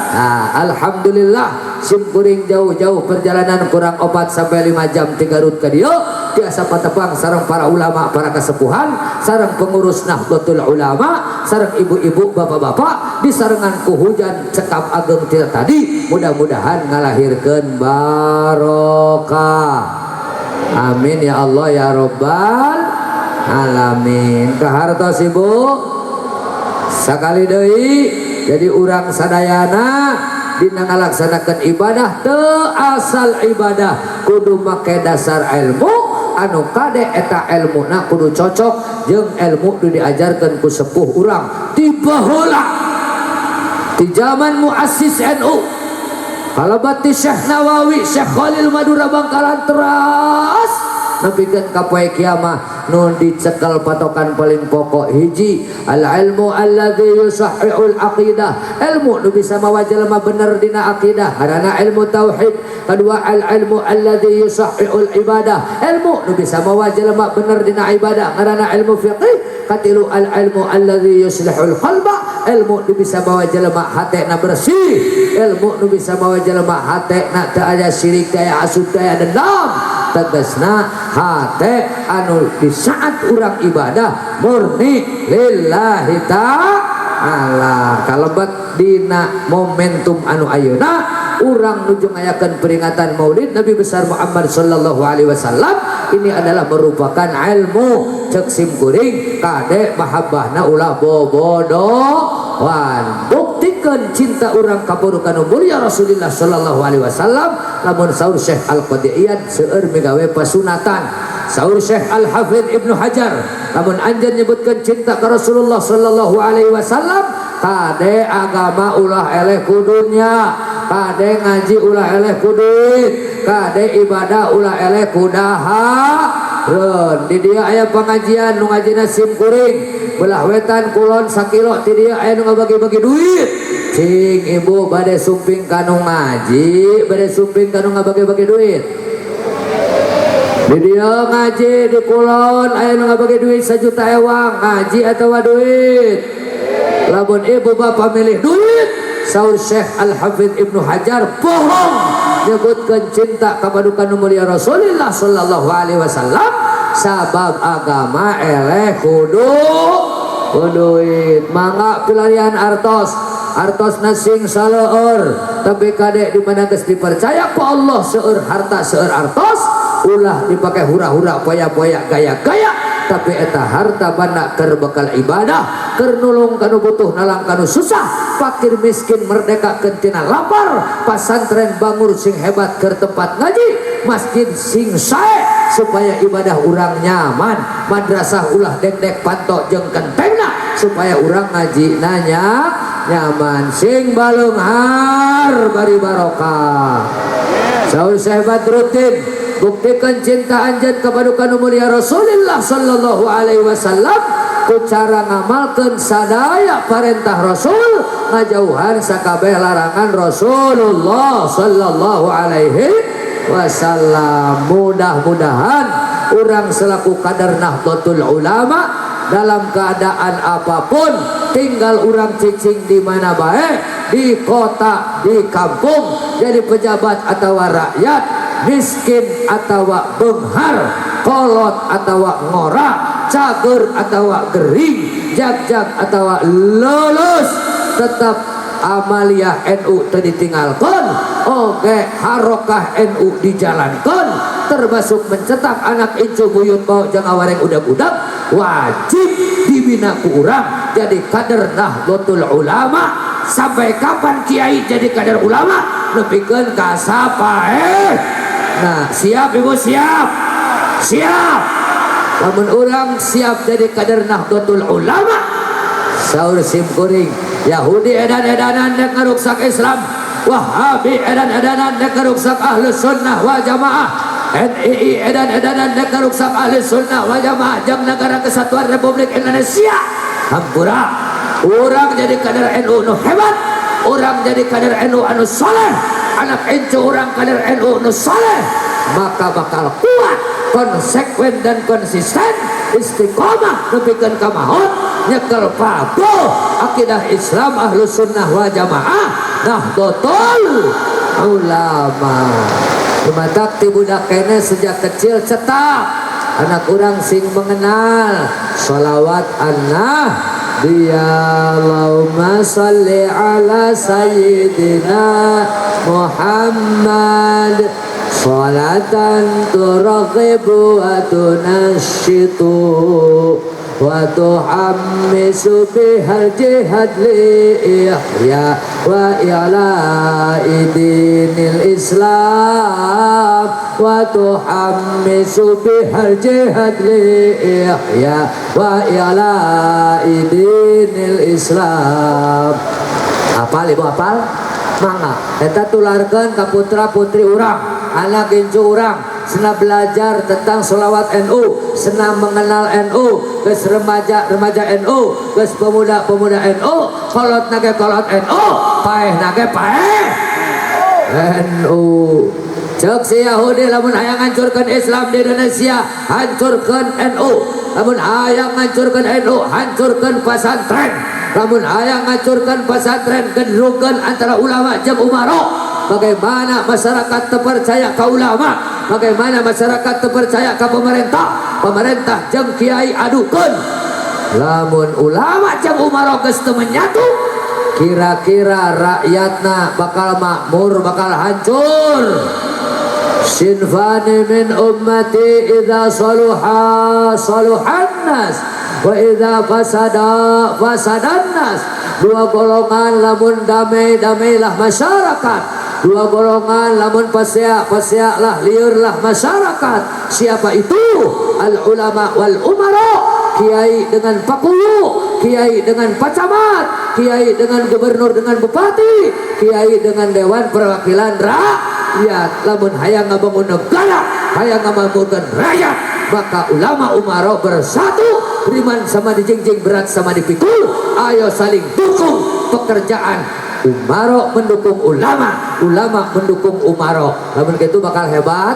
Nah, alhamdulillah sim kuring jauh-jauh perjalanan kurang 4 sampai 5 jam ti Garut ka dieu tiasa patepang sareng para ulama, para kesepuhan, sareng pengurus Nahdlatul Ulama, sareng ibu-ibu, bapak-bapak, disarengan ku hujan cekap ageng tidak tadi. Mudah-mudahan ngalahirkeun barokah. Amin ya Allah ya Robbal alamin. Kahartos ibu sakali deui. Jadi urang sadayana dina ngalaksanakeun ibadah, teu asal ibadah, kudu make dasar ilmu anu kade eta ilmuna kudu cocok jeung ilmu nu diajarkeun ku sepuh urang ti baheula, di zaman muassis NU, kalabat ti Syekh Nawawi, Syekh Khalil Madura Bangkalan, teras nepikeun ka poe kiamah. Nu dicekel patokan paling pokok hiji, al ilmu alladzi yusahhihul aqidah, ilmu nu bisa mawa jelema bener dina akidah, karena ilmu tauhid. Kedua, al ilmu alladzi yusahhihul ibadah, ilmu nu bisa mawa jelema bener dina ibadah, karena ilmu fiqih. Katilu, al ilmu alladzi yuslihul qalba, ilmu nu bisa mawa jelema hatena bersih, ilmu nu bisa mawa jelema hatena teu aya syirik, teu aya hasud, teu aya dendam. Tegasna hate anu di saat urang ibadah murni lillahi ta'ala. Kalebet dina momentum anu ayeuna urang nuju ngayakeun peringatan Maulid Nabi besar Muhammad sallallahu alaihi wasallam, ini adalah merupakan ilmu. Cek sim kuring, kade mahabbahna ulah bobodohan, buktikan cinta urang ka nu mulia Rasulullah sallallahu alaihi wasallam. Lamun saur Syekh Al-Qadiyad, seueur migawe pasunatan. Saur Syekh Al-Hafidh Ibnu Hajar, lamun anjeun nyebutkeun cinta ka Rasulullah sallallahu alaihi wasallam, Kade agama ulah eleh ku dunya, kade ngaji ulah eleh ku duit, kade ibadah ulah eleh ku dahareun. Di dieu aya pengajian nu ngajina sim kuring, belah wetan kulon sakilo ti dieu aya nu ngabagi-bagi duit. Cing ibu bade sumping kanu ngaji, bade sumping kanu ngabagi-bagi duit. Di dieu ngaji di kulon aya nu ngabagi duit 1 juta ewang, ngaji atawa duit? Lamun ibu bapak milih duit, saur Syekh Al-Hafidh Ibnu Hajar, bohong nyebutkan cinta kepada kanu mulia Rasulullah sallallahu alaihi wasallam, sabab agama eleh kudu duit. Mangga pilarian artos, artos sing saleur, tapi kade di mana geus dipercaya ku Allah seueur harta, seueur artos, ulah dipakai hura-hura, poya-poya, gaya-gaya, tapi eta harta banda keur bekal ibadah, keur nulung kanu butuh, nalang kanu susah, fakir miskin merdeka tina lapar, pasantren bangur sing hebat keur tempat ngaji, masjid sing sae supaya ibadah urang nyaman, madrasah ulah dek-dek panto jeung kentengna supaya urang ngaji nanya nyaman, sing baleunghar bari barokah. Saur Syekh Badruddin, buktikan cinta anjeun kepada kanu mulia Rasulullah sallallahu alaihi wasallam ku cara ngamalkeun sadaya perintah Rasul, ngajauhan sakabeh larangan Rasulullah sallallahu alaihi wasallam. Mudah-mudahan urang selaku kader Nahdlatul Ulama dalam keadaan apapun, tinggal urang cicing di mana bae, di kota, di kampung, jadi pejabat atau rakyat, miskin atau benghar, kolot atau ngora, cager atau gering, jag-jag atau lulus, tetap amaliyah NU teu ditinggalkan, oke harokah NU dijalankan, termasuk mencetak anak incu buyut bau jangan wareng udag-udag, wajib dibina ku urang jadi kader Nahdlatul Ulama. Sampai kapan kiai jadi kader ulama? Nepikeun ka eh. Nah, siap ibu? Siap, siap. Lamun urang siap jadi kader Nahdlatul Ulama, saur sim kuring, Yahudi edan-edanan nek ngaruksak Islam, Wahabi edan-edanan nek ngaruksak Ahlus Sunnah wal Jamaah, NII edan-edanan nek ngaruksak Ahlus Sunnah wal Jamaah jang Negara Kesatuan Republik Indonesia. Hampura, urang jadi kader NU nu hebat, urang jadi kader NU anu soleh, anak incu urang kader NU nu soleh, maka bakal kuat, konsekuen dan konsisten, istiqomah nepikeun ka maut, nyekel patuh akidah Islam Ahlus Sunnah wal Jamaah Nahdlatul Ulama. Lumatak ti budak kene, sejak kecil cetak anak urang sing mengenal sholawat annah dia. Allahumma salli ala sayyidina Muhammad salatan turghibu wa tunashitu wa tuhammisu bihal jihad li ihya wa i'la'i dinil Islam wa tuhammisu bihal jihad li ihya wa i'la'i dinil Islam. Apal ibu? Apal? Mangga eta tularkeun ka putra putri urang, anak incu urang, senang belajar tentang sholawat NU, senang mengenal NU, geus remaja remaja NU, geus pemuda pemuda NU, kolot nage kolot NU, paeh nage paeh NU. Cek si Yahudi, lamun hayang hancurkan Islam di Indonesia, hancurkan NU. Lamun hayang hancurkan NU, hancurkan pesantren. Lamun hayang hancurkan pesantren, gendrukan antara ulama jeung umaro. Bagaimana masyarakat terpercaya ke ulama? Bagaimana masyarakat terpercaya ke pemerintah? Pemerintah jeung kiai adukeun. Lamun ulama jeung umaro geus teu menyatu, kira-kira rakyatna bakal makmur, bakal hancur? Sinfani min ummati idza saluha saluhan nas wa idza fasada fasadan nas. Dua golongan lamun damai, damailah masyarakat. Dua golongan lamun pasea, pasealah, liurlah masyarakat. Siapa itu? Al ulama wal umara, kiai dengan pakuwu. kiai dengan Pak Camat, kiai dengan gubernur dengan bupati, kiai dengan dewan perwakilan rakyat. Lamun hayang ngabangun negara, hayang ngabangun rakyat, maka ulama umaro bersatu, riman sama dijingjing, berat sama dipikul, ayo saling dukung pekerjaan. Umaro mendukung ulama, ulama mendukung umaro. Lamun kitu bakal hebat.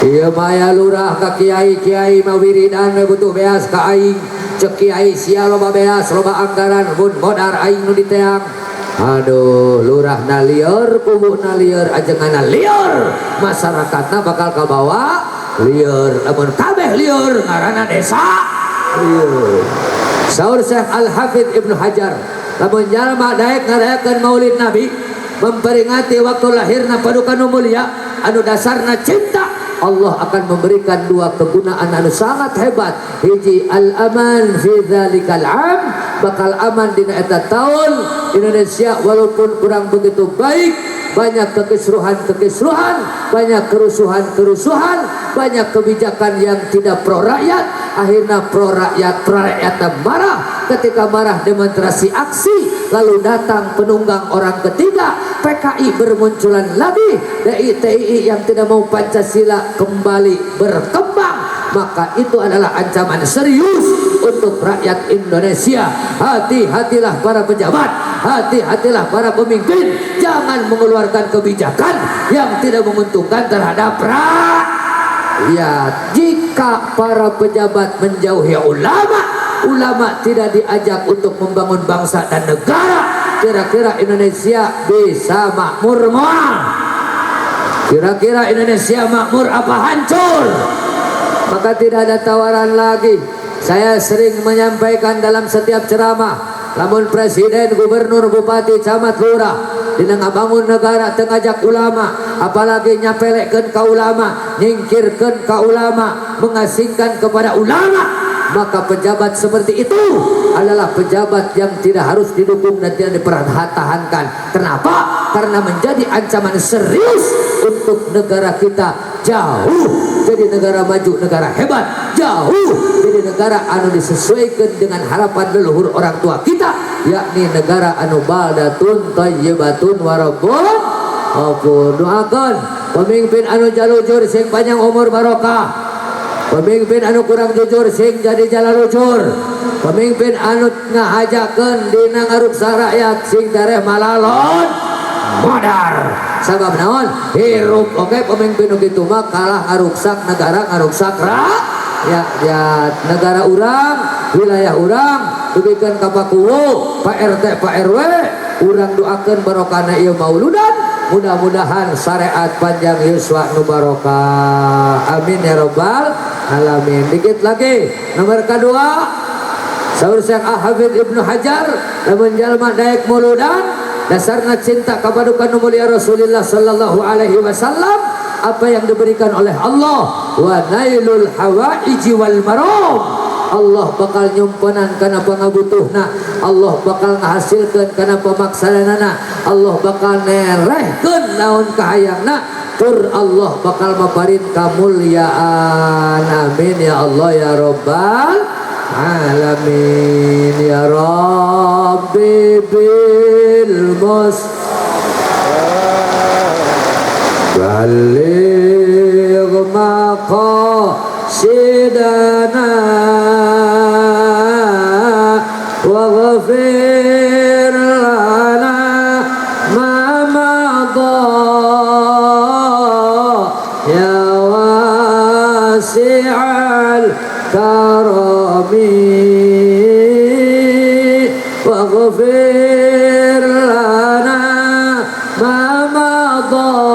Iya maya lurah ka kiai, kiai mah wiridan we butuh beas ka aing. Cek kiai sia loba beas, loba anggaran, mun modar aing nu diteang. Aduh, lurah na lieur, kubu na lieur, ajenganna lieur, masyarakatna bakal kabawa lieur. Lamun kabeh lieur ngaranna desa lieur. Saur Syekh Al-Hafidh Ibnu Hajar, lamun jalma daek ngarayakeun Maulid Nabi, memperingati waktu lahirna paduka nu mulia anu dasarna cinta, Allah akan memberikan dua kegunaan anu sangat hebat. Hiji, al-aman fi dzalikal am, bakal aman dina eta tahun. Indonesia walaupun kurang begitu baik, banyak kekisruhan-kekisruhan, banyak kerusuhan-kerusuhan, banyak kebijakan yang tidak pro rakyat, akhirnya pro rakyat, pro rakyat marah. Ketika marah demonstrasi aksi, lalu datang penunggang orang ketiga, PKI bermunculan lagi, DI TII yang tidak mau Pancasila kembali berkembang, maka itu adalah ancaman serius untuk rakyat Indonesia. Hati-hatilah para pejabat, hati-hatilah para pemimpin, jangan mengeluarkan kebijakan yang tidak menguntungkan terhadap rakyat. Jika para pejabat menjauhi ulama, ulama tidak diajak untuk membangun bangsa dan negara, kira-kira Indonesia bisa makmur moal? Kira-kira Indonesia makmur apa hancur? Maka tidak ada tawaran lagi. Saya sering menyampaikan dalam setiap ceramah, lamun presiden, gubernur, bupati, camat, lurah dina ngabangun negara teu ngajak ulama, apalagi nyapelekeun ka ulama, nyingkirkeun ka ulama, mengasingkan kepada ulama, maka pejabat seperti itu adalah pejabat yang tidak harus didukung dan tidak dipertahankan. Kenapa? Karena menjadi ancaman serius untuk negara kita, jauh jadi negara maju, negara hebat, jauh jadi negara anu disesuaikan dengan harapan leluhur orang tua kita, yakni negara anu baldatun thayyibatun warabbun ghafur. Doakan pemimpin anu jalujur sing panjang umur barokah, pemimpin anu kurang jujur sing jadi jalalujur, pemimpin anu ngahajakeun dina ngaruksa rakyat sing tereh malalon modar. Sabab naon? Hirup oke pemimpin nu kitu mah kalah ngaruksak negara, ngaruksak rakyat. Negara urang, wilayah urang, dugikeun ka Pak Kuwu, Pak RT, Pak RW, urang doakeun barokahna ieu mauludan, mudah-mudahan syariat panjang yuswa nu barokah, amin ya robbal alamin. Dikit lagi, nomor kedua, saur Syekh Al-Hafidh Ibnu Hajar, lamun jalma daek muludan dasarna cinta kepada nu mulia Rasulullah sallallahu alaihi wasallam, apa yang diberikan oleh Allah, wa nailul hawaiji wal maram, Allah bakal nyumpenan kana pangabutuhna, Allah bakal ngahasilkeun kana pamaksadanana, Allah bakal nerehkeun naon kahayangna, tur Allah bakal maparin kamulyaan. Amin ya Allah ya rabbal alamin. Ya Rabbi bil mus baligh maqasidana waghfir lana ma madha ya wasi'al karami, waghfir lana ma madha.